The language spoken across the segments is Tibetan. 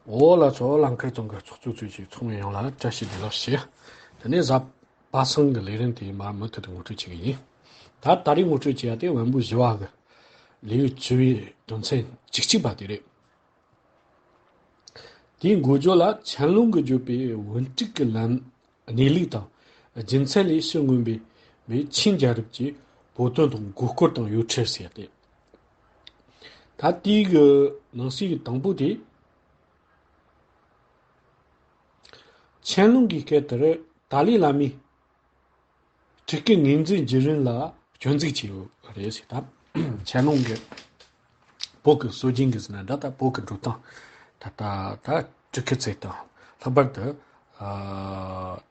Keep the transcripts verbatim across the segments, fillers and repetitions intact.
འོ་ལགས་སོ། ལམ་ཁ་ཚང་གི་ཚོགས་གཙོ་ཚོས་ཀྱི་ཚོགས་མི་ཡོངས་ལ་བཀྲ་ཤིས་བདེ་ལེགས་ཞུ། དེ་ནས་གཟའ་པ་སངས་ཀྱི་ལས་རིམ་དེ་མར་མུ་མཐུད་དུ་ངོ་སྤྲོད་བྱེད་ཀྱི་ཡིན། ད་ད་རེས་ངོ་སྤྲོད་བྱེད་ཡ་དེ་བོན་པོ་བཞི་བ་གི་ལེའུ་བཅུ་བའི་དོན་ཚན་བཅུ་གཅིག་པ་དེ་རེད། དེའི་འགོ་བརྗོད་ལ་ཆན་ལུང་གིས་བརྗོད་པའི་བོན་ཕྲུག་གི་ལམ་གནས་ལུགས་དང་རྒྱུ་མཚན་ལས་ཕྱིར་མངོན་པའི་པའི་ཆིན་རྒྱལ་རབས་ཀྱི་བོད་དོན་དང་མགོ་སྐོར་དང་ཡོ་ཁྲི་ཟེར་ཏེ། ད་དེའི་གི་ནང་གསེས་ཀྱི་དང་པོ་དེ། ཆན་ལུང་གི་སྐད་ལྟར་ཏཱ་ལའི་བླ་མས་སྤྲུལ་སྐུ་ངོས་འཛིན་བརྒྱུད་རིམ་ལ་སྐྱོན་འཛུགས་བྱས་ཡོད་རེད་ཟེར། ད་ཆན་ལུང་གི་བོད་ཀྱི་སྲོལ་རྒྱུན་གྱི་ཟེར་ན་འདྲ། ད་བོད་ཀྱི་འགྲོ་སྟངས་ད་ད་ད་སྤྲུལ་སྐུ་ཚེ་དང་ལྷག་པར་དུ་ཨ་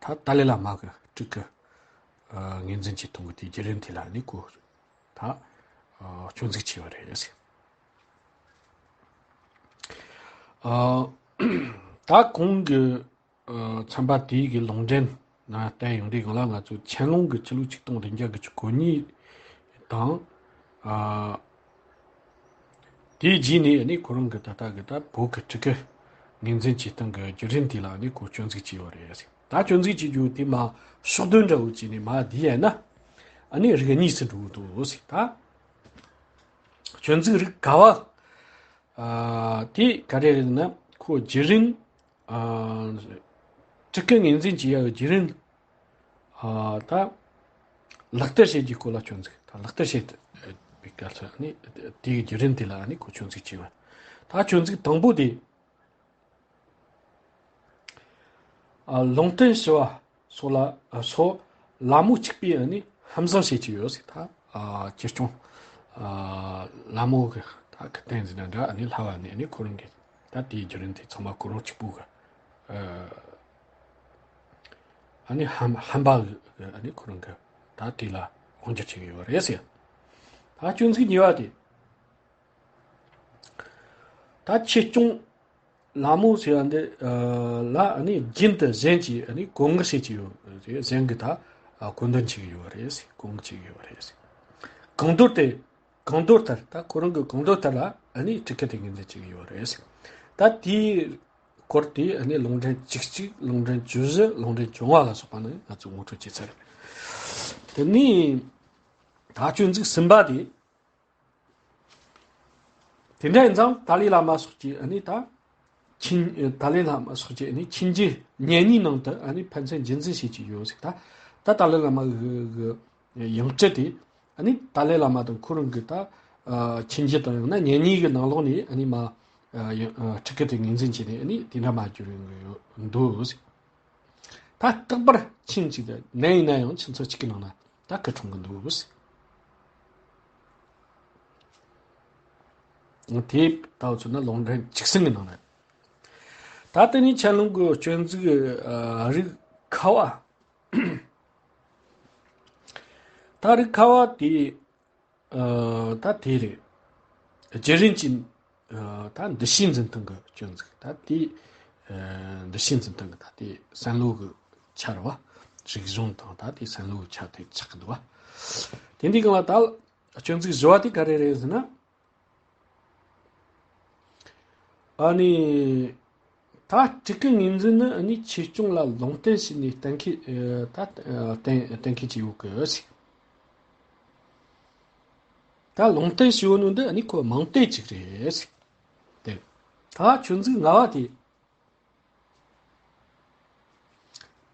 ད་ཏཱ་ལའི་བླ་མ་གི་སྤྲུལ་སྐུ་ཨ་ངོས་འཛིན་བྱེད་སྟངས་ཀྱི་དེའི་བརྒྱུད་རིམ་དེ་ལ་ནི་གོ་ད་ཨ་སྐྱོན་འཛུགས་བྱས་པ་རེད་ཟེར། ཨ་ད་གོང་གི་ཨ་ཚན་པ་དེའི་གི་ལུང་འདྲེན་ན་བལྟས་ཡོང་དུས་སྒང་ལ་ང་ཚོ་ཆན་ལུང་གི་ཆོས་ལུགས་ཆིག་སྟོང་བདུན་བརྒྱ་དགུ་བཅུ་གོ་གཉིས་དང་ཨ་དེའི་རྗེས་ནས་ནི་ཁོ་རང་གི་ད་ལྟ་གི་ད་བོད་ཀྱི་སྤྲུལ་སྐུ་ངོས་འཛིན་བྱེད་སྟངས་ཀྱི་བརྒྱུད་རིམ་དེ་ལ་ནི་ཁོ་སྐྱོན་འཛུགས་བྱས་ཡོད་རེད། ད་སྐྱོན་འཛུགས་བྱེད་རྒྱུ་དེ་མ་ཕྱོགས་བསྡོམས་འདྲ་བོ་བྱས་ནས་མ་བསྡུས་ཡ་ན་ཨ་ནི་རིགས་གཉིས་སུ་འགྲོ་གི་འདུག་ཟེར། ད་སྐྱོན་འཛུགས་རིགས་ག་བ། ཨ་དེ་ག་རེ་རེད་ན་ཁོ་བརྒྱུད་རིམ། ཨ་སྤྲུལ་སྐུ་ངོས་འཛིན་བྱེད་ཡ་གི་བརྒྱུད་རིམ། ཨ་ད་ལག་བསྟར་བྱེད་རྒྱུའི་སྐོར་ལ་སྐྱོན་འཛུགས། ད་ལག་བསྟར་བྱེད་པའི་སྐབས་སུ་ནི་དེའི་བརྒྱུད་རིམ་དེ་ལ་ནི་ཁོ་སྐྱོན་འཛུགས་བྱས་པ། ད་སྐྱོན་འཛུགས་དང་པོ་དེ། ཨ་ལུང་བསྟན་ཞུ་བ་སོགས་ལ་ཨ་སོགས་ལ་མོ་གཅིག་པའི་ཨ་ནི་ཧམ་བཟུང་བྱེད་ཀྱི་ཡོད་ཟེར། ད་ཨ་ཁྲིམས་སྐྱོང་ཨ་ལ་མོ་གི་ད་ཁ་དན་ཟེར་ན་འདྲ། ཨ་ནི་ལྷ་བ་ནས་ཨ་ནི་ཁོ་རང་གི་ད་དེའི་བརྒྱུད་རིམ་དེ་ཚང་མ་ཁོ་རང་གཅིག་པུ་གི་ཨ་ཨ་ནི་ཧམ་ཧམ་པ་གི་ཨ་ནི་ཁོ་རང་གི་ད་དེ་ལ་དབང་སྒྱུར་བྱེད་ཀྱི་ཡོད་རེད་ཟེར། ད་སྐྱོན་འཛུགས་གཉིས་པ་དེ། ད་ཁྲིམས་སྐྱོང་ལ་མོ་ཟེར་བ་འདི་ལ་ནི་རྒྱུན་དུ་གཞན་གྱིས་ནི་བཀོད་མངགས་བྱེད་ཀྱི་ཡོད་རེད། གཞན་གྱིས་ད་བཀོད་འདོམས་བྱེད་ཀྱི་ཡོད་རེད། བཀོད་མངགས་བྱེད་ཀྱི་ཡོད་རེད། གང་འདོད་དེ་གང་འདོད་ལྟར། ད་ཁོ་རང་གི་གང་འདོད་ལྟར་ལ་ནི་སྤྲུལ་སྐུ་དེ་ངོས་འཛིན་བྱེད་ཀྱི་ཡོད་རེད། ད་དེའི་སྐོར་དེ་ནི་ལུང་འདྲེན་བཅུ་གཅིག་ལུང་འདྲེན་བཅུ་བཞི་ལུང་འདྲེན་བཅོ་ལྔ་ལ་སོགས་པ་ནི་ང་ཚོས་ངོ་སྤྲོད་བྱས་ཚར། དེ་ནས་ད་སྐྱོན་འཛུགས་གསུམ་པ་དེ། དེ་འདྲ་ཡིན་ཙང་ཏཱ་ལའི་བླ་མ་སོགས་ཀྱིས་ཨ་ནི་ད་ཆིན་ཏཱ་ལའི་བླ་མ་སོགས་ཀྱིས་ཨ་ནི་ཆིན་རྗེ་གཉེན་ཉེའི་ནང་དུ་ཨ་ནི་ཕན་ཚུན་རྒྱུན་འཛིན་བྱེད་ཀྱི་ཡོད་ཟེར། ད་ད་ཏཱ་ལའི་བླ་མ་གི་གི་ཡང་སྤྲུལ་དེ་ཨ་ནི་ཏཱ་ལའི་བླ་མ་དང་ཁོ་རང་གི་ད་ཨ་ཆིན་རྗེ་དང་ཡང་ན་གཉེན་ཉེ་གི་ནང་ལོགས་ནས་ཨ་ནི་མ་ཨ་ཡང་ཨ་སྤྲུལ་སྐུ་དེ་ངོས་འཛིན་བྱས་ནས་ཨ་ནི་དེ་འདྲ་མ་གྱུར་ཡོང་གི་ཡོད་འདུག་ཟེར། ད་རྟག་པར་ཆིན་གཅིག་ཏུ་ནན་ཡིན་ན་ཡང་ཁྱིམ་ཚང་གཅིག་གི་ནང་ན་ད་སྐུ་འཁྲུངས་ཀྱི་འདུག་ཟེར། དེ་ལྟ་བུ་ཚོ་ན་ལུང་འདྲེན་བཅུ་གསུམ་གྱི་ནང་ན། ད་དེ་ནས་ཆན་ལུང་གི་སྐྱོན་འཛུགས་ཨ་རིགས་ཁ་བ། ད་རིགས་ཁ་བ་དེ་ཨ་ད་དེ་རེད། བརྒྱུད་རིམ་གྱི་ཨ་ད་འདུ་ཤེས་འཛིན་སྟངས་ཀྱི་སྐྱོན་འཛུགས། ད་དེ་ཨ་འདུ་ཤེས་འཛིན་སྟངས་ཀྱི་ད་དེ་བསམ་བློ་གི་ཆ་རེད་བ། རིག་གཞུང་དང་ད་དེ་བསམ་བློ་གི་ཆ་དེ་ཆགས་ཀྱི་འདུག་བ། དེ་འདི་གང་ལ་ད་སྐྱོན་འཛུགས་བཞི་བ་དེ་ག་རེ་རེད་ཟེར་ན། ཨ་ནི། ད་སྤྲུལ་སྐུ་ངོས་འཛིན་ནི་ཨ་ནི་ཆོས་སྐྱོང་ལ་ལུང་བསྟན་བྱས་ནས་གཏན་འཁེལ་ཨ་ད་ཨ་གཏན་གཏན་འཁེལ་བྱས་ཡོད་གི་ཟེར། ད་ལུང་བསྟན་ཞུ་ནོ་འདི་ཨ་ནི་ཁོ་མིང་བཏགས་ཅིག་རེད་ཟེར། དེ། ད་སྐྱོན་འཛུགས་ལྔ་བ་དེ།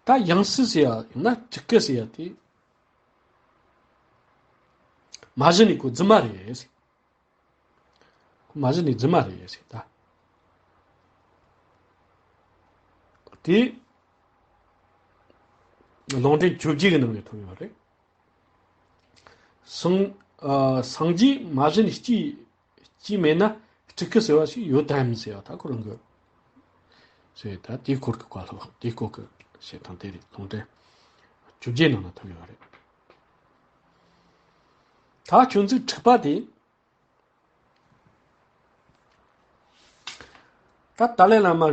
ད་ཡང་སྲིད་ཟེར་ཡ་ཡང་ན་སྤྲུལ་སྐུ་ཟེར་ཡ་དེ། མ་གཞི་ནས་ཁོ་རྫུན་མ་རེད་ཟེར། མ་གཞི་ནས་རྫུན་མ་རེད་ཟེར་ད། དེ་ལུང་འདྲེན་བཅོ་བརྒྱད་ཀྱི་ནང་ནས་ཐོན་ཡོད་རེད། སངས་ཨ་སངས་རྒྱས་མ་གཞི་ནས་སྐྱེས་སྐྱེས་མེད་ན་སྤྲུལ་སྐུ་ཟེར་བ་ཞིག་ཡོད་དམ་ཟེར་བ་ད་ཁོ་རང་གི་ཟེར་ད་དེའི་སྐོར་གྱི་བཀའ་སློབ་དེའི་སྐོར་གྱི་བཤད་སྟངས་དེ་རེད། ལུང་འདྲེན་བཅོ་བརྒྱད་ནང་ན་ཐོན་ཡོད་རེད། ད་སྐྱོན་འཛུགས་དྲུག་པ་དེ། ད་ཏཱ་ལའི་བླ་མ་ཨ་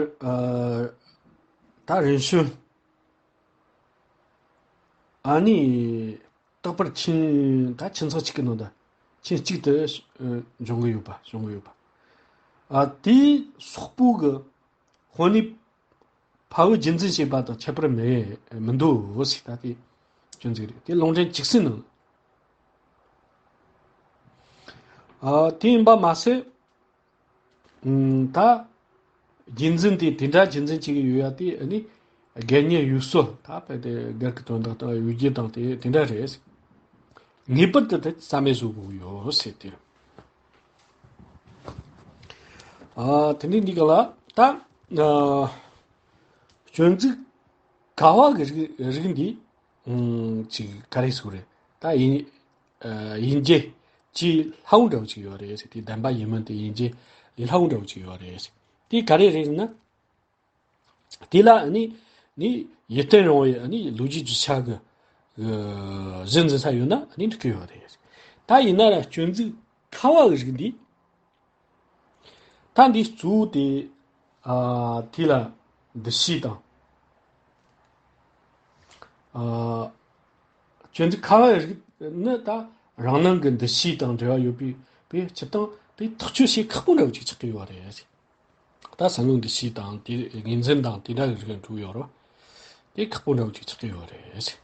ད་རིམ་བྱོན་ཨ་ནི་རྟག་པར་ཁྱིམ་ད་ཁྱིམ་ཚང་གཅིག་གི་ནང་དུ་ཁྱིམ་གཅིག་ཏུ་ཨ་འབྱུང་གི་ཡོད་པ་བྱུང་གི་ཡོད་པ། ཨ་དེའི་སོག་པོ་གི་ དངོས་གནས་ཕ་བུ་རྒྱུད་འཛིན་བྱེད་པ་དང་ཁྱད་པར་མེད་མི་འདུག་ཟེར། ད་དེ་སྤྱོད་འཇུག་རེད། དེ་ལུང་འདྲེན་བཅུ་གསུམ་ནང་། ཨ། དེ་ཡིན་པ་མ་ཟད། ཨུམ། ད་རྒྱུད་འཛིན་དེ་དེ་འདྲ་རྒྱུད་འཛིན་བྱེད་ཀྱི་ཡོད་ཡ་དེ་ནི་དགེ་བསྙེན་ཡུལ་སྲོལ། ད་དཔེ་དེ་སྒེར་གྱི་དོན་དག་དང་ཡུལ་རྒྱུད་དང་དེ་དེ་འདྲ་རེད། ངེས་པར་དུ་དེ་རྩ་མེད་བཟོ་དགོས་ཡོད་ཟེར་ཏེ། ཨ། དེ་ནས་འདི་ག་ལ་ད། ཨ། སྤྱོད་འཇུག་ཁ་བ་གི་རིགས་རིགས་འདི། ཨུམ། ཅིག་ག་རེ་ཟེར་རེད། ད་ཡིན། ཨ། ཡིན་གྱི་ཅིག་སླ་བོ་འདྲ་བོ་ཅིག་ཡོད་རེད་ཟེར། དེ་བདེན་པ་ཡིན་མིན་དེ་ཡིན་གྱི་ལས་སླ་བོ་འདྲ་བོ་ཅིག་ཡོད་རེད་ཟེར། དེ་ག་རེ་རེད་ཟེར་ན། དེ་ལ་ནི་ནི་ཡིད་བརྟན་རུང་བའི་ནི་ལོ་རྒྱུས་རྒྱུ་ཆ་གི་གཞི་འཛིན་ས་ཡོད་ན་ནི་འགྲིག་གི་ཡོད་རེད། ད་ཡིན་ན་ར་སྤྱོད་འཇུག་ཁ་བ་གི་རིགས་འདི། ད་འདི་གཙོ་བོ་དེ། ཨ། དེ་ལ་འདུ་ཤེས་དང་། ཨ། སྤྱོད་འཇུག་ཁ་བ་རིགས་ནི་ད་རང་སྣང་གི་འདུ་ཤེས་དང་འབྲེལ་བ་ཡོད་པའི་པའི་སྤྱིར་བཏང་དེ་ཐག་གཅོད་བྱེད་ཁག་པོ་འདྲ་བོ་ཅིག་ཆགས་ཀྱི་ཡོད་རེད། ད་བསམ་བློ་འདུ་ཤེས་དང་དེ་ངོས་འཛིན་དང་དེ་འདྲ་གི་རིགས་འགྲོ་ཡོད་རེད། དེ་ཁག་པོ་འདྲ་བོ་ཅིག་ཆགས་ཀྱི་ཡོད་རེད། སྤྱིར་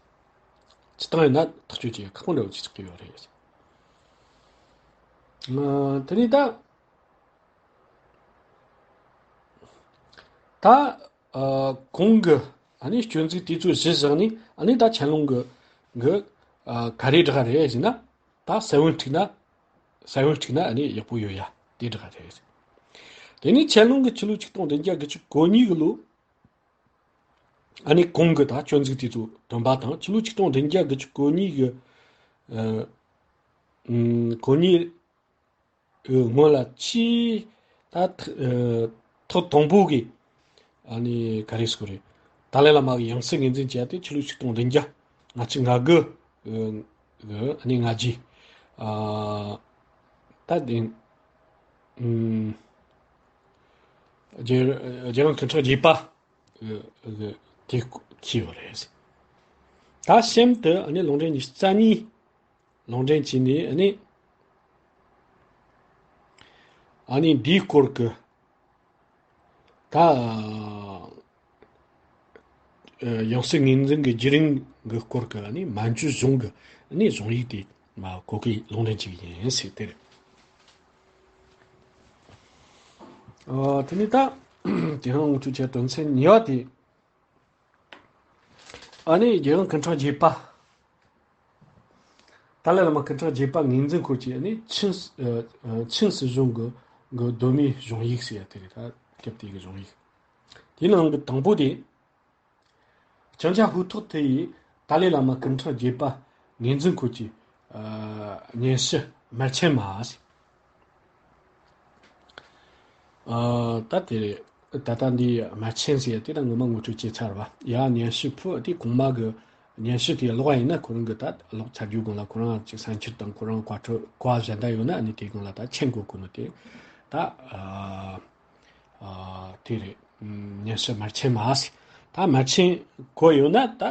བཏང་ཡིན་ན་ཐག་གཅོད་བྱེད་ཁག་པོ་འདྲ་བོ་ཅིག་ཆགས་ཀྱི་ཡོད་རེད། ཨ། དེ་ནས་ད། ད། ཨ། གོང་གི་ཨ་ནི་སྤྱོད་འཇུག་དེ་ཚོ་གཞི་བཞག་ནས་ཨ་ནི་ད་ཆན་ལུང་གི་གི། ཨ། ག་རེ་བསྒྲགས་རེད་ཟེར་ན། ད་ས་བོན་དཀྲུགས་ན། ས་བོན་དཀྲུགས་ན་ཨ་ནི་ཡག་པོ་ཡོད་ཡ་དེ་བསྒྲགས་རེད། དེ་ནས་ཆན་ལུང་གི་ཕྱི་ལོ་ཆིག་སྟོང་བདུན་བརྒྱ་དགུ་བཅུ་གོ་གཉིས་གི་ལོ། ཨ་ནི་གོང་གི་ད་སྤྱོད་འཇུག་དེ་ཚོ་འདོན་པ་དང་ཕྱི་ལོ་ཆིག་སྟོང་བདུན་བརྒྱ་དགུ་བཅུ་གོ་གཉིས་གི། ཨ། ཨུམ། གོ་གཉིས། སྔོན་ལ་ཆེས་ད་ཐག་ཐོག་དང་པོ་གི་ཨ་ནི་ག་རེ་ཟེར་དགོས་རེད། ཏཱ་ལའི་བླ་མ་གི་ཡང་སྲིད་ངོས་འཛིན་བྱས་ཏེ་ཕྱི་ལོ་ཆིག་སྟོང་བདུན་བརྒྱ་ལྔ་བཅུ་ང་དགུ་གི་ཨ་ནི་ང་རྒྱལ། ཨ། ད་དེ། ཨུམ། རྒྱལ་རྒྱལ་དབང་སྐུ་ཕྲེང་བརྒྱད་པ་གི་གི་དེ་གི་ཡོད་རེད། ད་གཤམ་དུ་ཨ་ནི་ལུང་འདྲེན་ཉི་ཤུ་རྩ་གཉིས། ལུང་འདྲེན་བྱས་ནས་ཨ་ནི། ཨ་ནི་འདིའི་སྐོར་གྱི། ད། ཨ། ཡང་སྲིད་ངོས་འཛིན་གྱི་བརྒྱུད་རིམ་གྱི་སྐོར་གྱི་ཨ་ནི་མན་ཇུ་གཞུང་གི་ཨ་ནི་གཞུང་ཡིག་དེ་མ་གོ་གི་ལུང་འདྲེན་བྱས་ཡིན་ཟེར་དེ་རེད། ཨ། དེ་ནས་ད། དེ་རིང་ང་ཚོའི་ཆེད་དོན་ཚན་གཉིས་པ་དེ། ཨ་ནི་རྒྱལ་དབང་སྐུ་ཕྲེང་བརྒྱད་པ། ཏཱ་ལའི་བླ་མ་སྐུ་ཕྲེང་བརྒྱད་པ་ངོས་འཛིན་སྐོར་གྱི་ཨ་ནི་ཆིན། ཨ། ཆིན་སྲིད་གཞུང་གི་གི་གདོད་མའི་གཞུང་ཡིག་ཟེར་ཡ་དེ་རེད། ད་སྐབས་དེ་གི་གཞུང་ཡིག་དེའི་ནང་གི་དང་པོ་དེ། ཅང་ཅ་ཧུའུ་ཐོག་ཐེ་ཡིས་ཏཱ་ལའི་བླ་མ་སྐུ་ཕྲེང་བརྒྱད་པ་ངོས་འཛིན་སྐོར་གྱི། ཨ། སྙན་ཞུ་དམར་ཆེན་མ་ཟེར། ཨ། ད་དེ་རེད། ད་ལྟ་འདི་དམར་ཆེན་ཟེར་དེ་ད་ངོ་མ་ངོ་སྤྲོད་བྱས་ཚར་བ། ཡ། སྙན་ཞུ་ཕུད་དེ་གོང་མ་གི་སྙན་ཞུ་དེ་ཀློག་པ་ཡིན་ན་ཁོ་རང་གི་ད་ཀློག་ཚར་རྒྱུའི་སྒང་ལ་ཁོ་རང་ཅིག་བསམ་འཆར་དང་ཁོ་རང་བཀའ་འཁྲོལ་བཀའ་གཞན་དག་ཡོད་ན་ཨ་ནི་དེའི་སྒང་ལ་ད་མཆན་འགོད་དགོས་ནོ་དེ། ད། ཨ། ཨ། དེ་རེད། སྙན་ཞུ་དམར་ཆེན་མ་ཟེར། ད་དམར་ཆེན་གོ་ཡོད་ན་ད།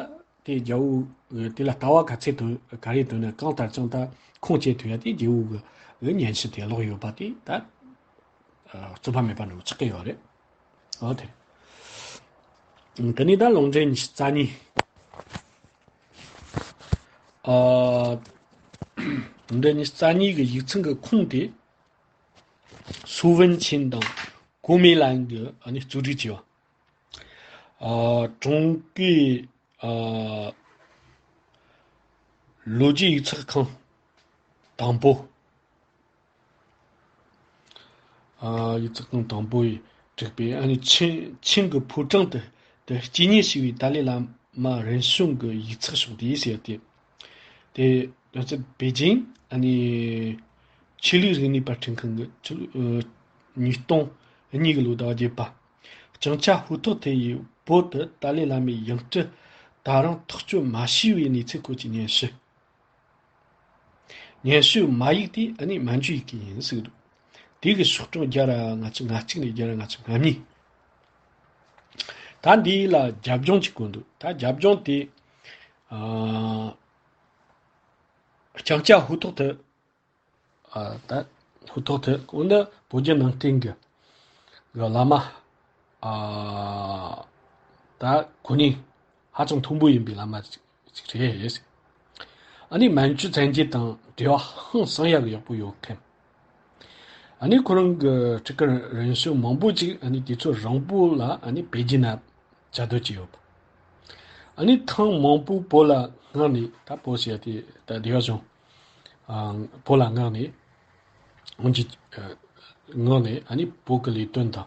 དེ་རྒྱལ་པོ་དེ་ལ་ལྟ་བ་ག་ཚད་དོན་ག་རེ་དོན་ན་གང་ལྟར་ཀྱང་ད་ཁུངས་སྐྱེལ་ཐུབ་ཡ་དེ་རྒྱལ་པོ་གི་སྙན་ཞུ་དེ་ཀློག་ཡོད་པ་དེ་ད་རྩོད་པ་མེད་པ་འདྲ་བོ་ཆགས་ཀྱི་ཡོད་རེད། འོ་དེ། དེ་ནས་ད་ལུང་འདྲེན་ཉི་ཤུ་རྩ་གཉིས། ཨ། ལུང་འདྲེན་ཉི་ཤུ་རྩ་གཉིས་ཀྱི་ཡིག་ཚང་གི་ཁུངས་དེ། སུ་ཝུན་ཆིན་དང་གོ་མེ་ལན་གྱིས་ཨ་ནི་གཙོ་སྒྲིག་བྱས་པ། ཨ། ཀྲུང་གོའི། ཨ། ལོ་རྒྱུས་ཡིག་ཚགས་ཁང་དང་པོ། ཨ། ཡིག་ཚགས་ཁང་དང་པོ་ཡིས་བསྒྲིགས་པའི་ཨ་ནི་ཆིན་ཆིན་གྱི་ཕོ་བྲང་དུ་དུ་སྐྱེས་ཉེ་ཞིག་པའི་ཏཱ་ལའི་བླ་མ་རིན་བྱུང་གི་ཡིག་ཚགས་ཤོག་དེ་ཟེར་ཏེ། དེ་དོན་ཚན་པེ་ཅིང་ཨ་ནི་ཆོས་ལུགས་རིག་གནས་པར་སྐྲུན་ཁང་གི་ཆོས་ལུགས། ཨ། ཉིས་སྟོང་གཉིས་ཀྱི་ལོ་ཟླ་བ་བརྒྱད་པ། ཅང་ཅ་ཧུའུ་ཐོག་ཐེ་ཡིས་བོད་དུ་ཏཱ་ལའི་བླ་མའི་ཡང་སྤྲུལ་ད་རུང་ཐག་གཅོད་མ་བྱས་པའི་གནས་ཚུལ་སྐོར་གྱི་སྙན་ཞུ། སྙན་ཞུའི་མ་ཡིག་དེ་ཨ་ནི་མན་ཇུ་ཡི་གེ་ཡིན་ཟེར་གི་འདུག་དེ་གི་ཤོག་གྲངས་བརྒྱ་ར་ལྔ་བཅུ་ང་གཅིག་ནས་བརྒྱ་ར་ལྔ་བཅུ་ང་གཉིས། ད་འདི་ལ་རྒྱབ་ལྗོངས་ཅིག་བཀོད་འདུག་ད་རྒྱབ་ལྗོངས་དེ། ཨ། ཅང་ཅ་ཧུའུ་ཐོག་ཐེ། ཨ། ད་ཧུའུ་ཐོག་ཐེ་འོ་ན་བོད་བརྒྱུད་ནང་བསྟན་གྱི་གི་བླ་མ། ཨ་ད་གོ་གནས་ཧ་ཅང་མཐོན་པོ་ཡིན་པའི་བླ་མ་ཅིག་རེད། ཨ་ནི་མན་ཇུ་བཙན་རྒྱལ་དང་འབྲེལ་བ་ཧང་སང་ཡག་ཡག་པོ་ཡོད་མཁན། ཨ་ནི་ཁོ་རང་གི་སྤྲུལ་སྐུ་རིམ་བྱོན་མང་པོ་ཅིག་ཨ་ནི་དུས་ཚོད་རིང་པོ་ལ་ཨ་ནི་པེ་ཅིན་ན་བཅའ་སྡོད་ཀྱི་ཡོད་པ། ཨ་ནི་ཐེངས་མང་པོ་བོད་ལ་མངགས་ནས། ད་བོད་ཟེར་ཡ་དེ་ད་སྡེ་བ་གཞུང་། ཨ་བོད་ལ་མངགས་ནས། འོན་ཀྱང་། ཨ་མངགས་ནས་ཨ་ནི་བོད་ཀྱི་ལས་དོན་དང་།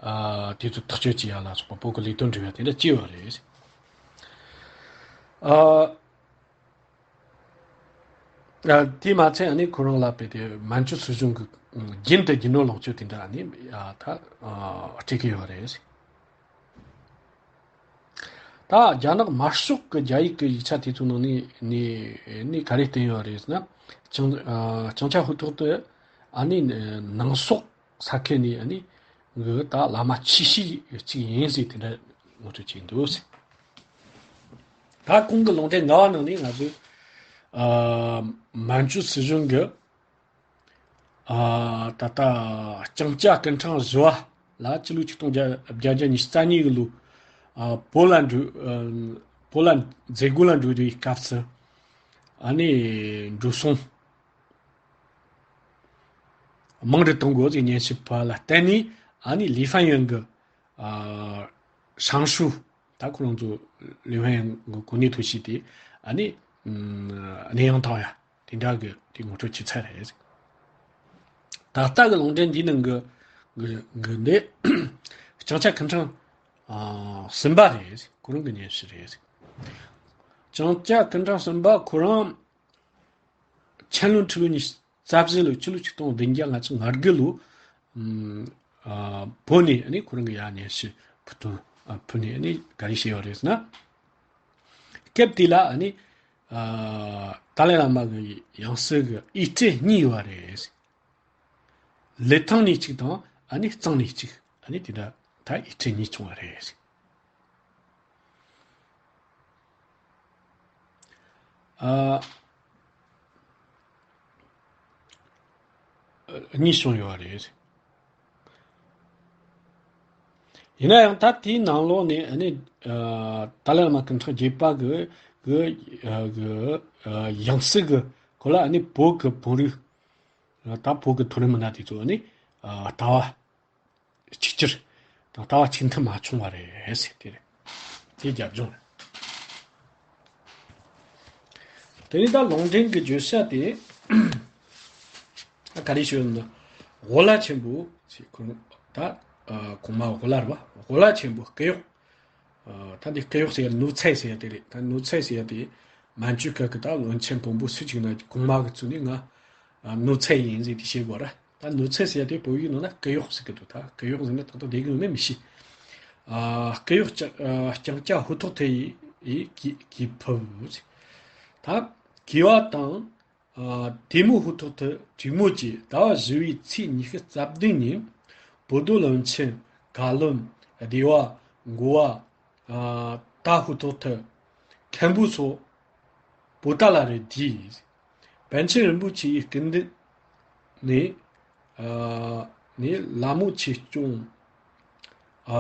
ཨ་དེ་ཚོ་ཐག་གཅོད་བྱེད་ཡ་ལ་སོགས་པ། བོད་ཀྱི་ལས་དོན་སྒྲུབ་ཡ་དེ་འདྲ་བྱས་པ་རེད། ཨ་ཨ་དེས་མ་ཚད་ཨ་ནི་ཁོ་རང་ལ་དཔེ་དེ་མན་ཇུ་སྲིད་གཞུང་གི་རྒྱུན་དུ་རྒྱུ་ནོར་ལོངས་སྤྱོད་དེ་འདྲ་ཨ་ནི་ཨ་ད་ཨ་སྤྲད་ཀྱི་ཡོད་རེད། ད་རྒྱ་ནག་དམར་ཤོག་གི་རྒྱ་ཡིག་གི་ཡིག་ཆ་དེ་ཚོ་ནང་ནས་ནས་ནས་ག་རེ་བསྟན་ཡོད་རེད་ཟེར་ན། ཅང་ཨ་ཅང་ཅ་ཧུ་ཐོག་ཏུ་ཨ་ནི་ནང་སོག་ས་ཁུལ་ནས་ཨ་ནི་གི་ད་བླ་མ་ཆེ་ཤོས་གཅིག་ཡིན་ཟེར་དེ་འདྲ་ངོ་སྤྲོད་བྱས་འདུག་ཟེར། ད་གོང་གི་ལུང་འདྲེན་ལྔ་པ་ནང་ནས་ང་ཚོས་ཨ་མན་ཇུ་སྲིད་གཞུང་གི་ཨ་ད་ལྟ་ལྕང་སྐྱ་སྐུ་ཕྲེང་བཞི་པ་ལ་ཕྱི་ལོ་ཆིག་སྟོང་བརྒྱད་བརྒྱ་ཉི་ཤུ་རྩ་གཉིས་ཀྱི་ལོ། ཨ་བོད་ལ་འགྲོ་ཨ་བོད་ལ་མཛད་སྒོ་ལ་འགྲོ་བའི་སྐབས་སུ་ཨ་ནི་འགྲོ་སོང་མང་རུ་གཏོང་དགོས་ཟེར་སྙན་ཞུ་ཕུལ་བ་ལ་བརྟེན་ནས། ཨ་ནི་ལི་ཧྥན་ཡོན་གྱི་ཨ་ཧྲང་ཧྲུའུ། ད་ཁོ་རང་ཚོ་ལི་ཧྥན་ཡོན་གྱི་གོ་གནས་ཐོབ་ཤེས་དེ་ཨ་ནི་ཨ་གནས་དབྱུང་བཏང་ཡ་དེ་འདྲ་གི་དེ་ངོ་སྤྲོད་བྱས་ཚར་རེད། ད་ལྟ་གི་ལུང་འདྲེན་འདིའི་ནང་གི་གི་གི་འདི་ལྕང་སྐྱ་སྐུ་ཕྲེང་ཨ་གསུམ་པ་རེད། ཁོ་རང་གི་སྙན་ཞུ་རེད། ལྕང་སྐྱ་སྐུ་ཕྲེང་གསུམ་པ་ཁོ་རང་། ཆན་ལུང་ཁྲི་ལོ་ཉི་ཤུ་རྩ་བཞི་ལོ། ཕྱི་ལོ་ཆིག་སྟོང་བདུན་བརྒྱ་ལྔ་བཅུ་ང་དགུ་ལོ། ཨམ་ཨ་བོད་ནས་ཨ་ནི་ཁོ་རང་གི་ཡར་སྙན་ཞུ་ཕུལ་དོན། ཨ་ཕུལ་ནས་ཨ་ནི་ག་རེ་བཤད་ཡོད་རེད་ཟེར་ན། སྐབས་དེ་ལ་ཨ་ནི་ཨ་ཏཱ་ལའི་བླ་མ་གི་ཡང་སྲིད་ཀྱི་ཡིག་ཚད་གཉིས་ཡོད་རེད། ལི་ཐང་ནས་གཅིག་དང་ཨ་ནི་གཙང་ནས་གཅིག། ཨ་ནི་དེ་འདྲ་ད་ཡིག་ཚད་གཉིས་བྱུང་བ་རེད། ཨ་གཉིས་བྱུང་ཡོད་རེད། ཡིན་ན་ཡང་ད་དེའི་ནང་ལོགས་ནས་ཨ་ནི་ཨ་ཏཱ་ལའི་བླ་མ་སྐུ་ཕྲེང་བརྒྱད་པ་གི་གི་ཨ་གི་ཨ་ཡང་སྲིད་གི་སྐོར་ལ་ཨ་ནི་བོད་གི་བོད་རིགས་ད་བོད་གི་མཐོ་རིམ་མི་སྣ་དེ་ཚོ་ཨ་ནི་ཨ་ལྟ་བ་གཅིག་གྱུར་དང་ལྟ་བ་གཅིག་མཐུན་མ་བྱུང་བ་རེད་ཟེར། དེ་རེད། དེ་རྒྱབ་ལྗོངས་རེད། དེ་ནས་ད་ལུང་འདྲེན་གྱི་བརྗོད་བྱ་དེ་ད་ག་རེ་ཞུ་ཡོད་ན། ཝོ་ལ་ཆེན་པོ་ཞེས། ཁོང་ད་ཨ་གོང་མ་ཝོ་ལ་རེད་པ། ཝོ་ལ་ཆེན་པོ་སྐུ་གཡོག་ཨ་ད་འདི་སྐུ་གཡོག་ཟེར་ཡ་ནོར་རྫས་ཟེར་ཡ་དེ་རེད། ད་ནོར་རྫས་ཟེར་ཡ་དེ་མན་ཇུ་སྐབས་ཀྱི་ད་བློན་ཆེན་དང་པོ་སུ་གཅིག་ན་གོང་མ་གི་ཚུལ་ནས་ང་ཨ་ནོར་རྫས་ཡིན་ཟེར་དེ་བཤད་དགོས་ར། ད་ནོར་རྫས་ཟེར་ཡ་དེ་བོད་ཡིག་ནང་ན་སྐུ་གཡོག་ཟེར་གི་འདུག་ད་སྐུ་གཡོག་ཟེར་ན་ཏག་ཏག་བསྡད་གི་ཡོད་མེད་མི་ཤེས། ཨ་སྐུ་གཡོག་ལྕང་ཨ་ལྕང་སྐྱ་ཧུ་ཐོག་ཐེ་ཡིས་གྱིས་གྱིས་ཕུལ། ད་གྱི་བ་དང་། ཨ་དེ་མོ་ཧུ་ཐོག་ཐེ་དྲིན་མོ་བཅས་ཟླ་བ་བཞི་པའི་ཚེས་ཉི་ཤུ་རྩ་བདུན་ཉིན་བོད་རྡོ་བློན་ཆེན་བཀའ་བློན་སྡེ་བ་འགོ་བ་ཨ་ད་ཧུ་ཐོག་ཐེ་མཁན་པོ་སོགས་པོ་ཏཱ་ལ་རུ་བསྡུས། པཎ་ཆེན་རིན་པོ་ཆེའི་སྐུ་མདུན་ནས་ཨ་ནས་ལ་མོ་ཆོས་སྐྱོང་ཨ་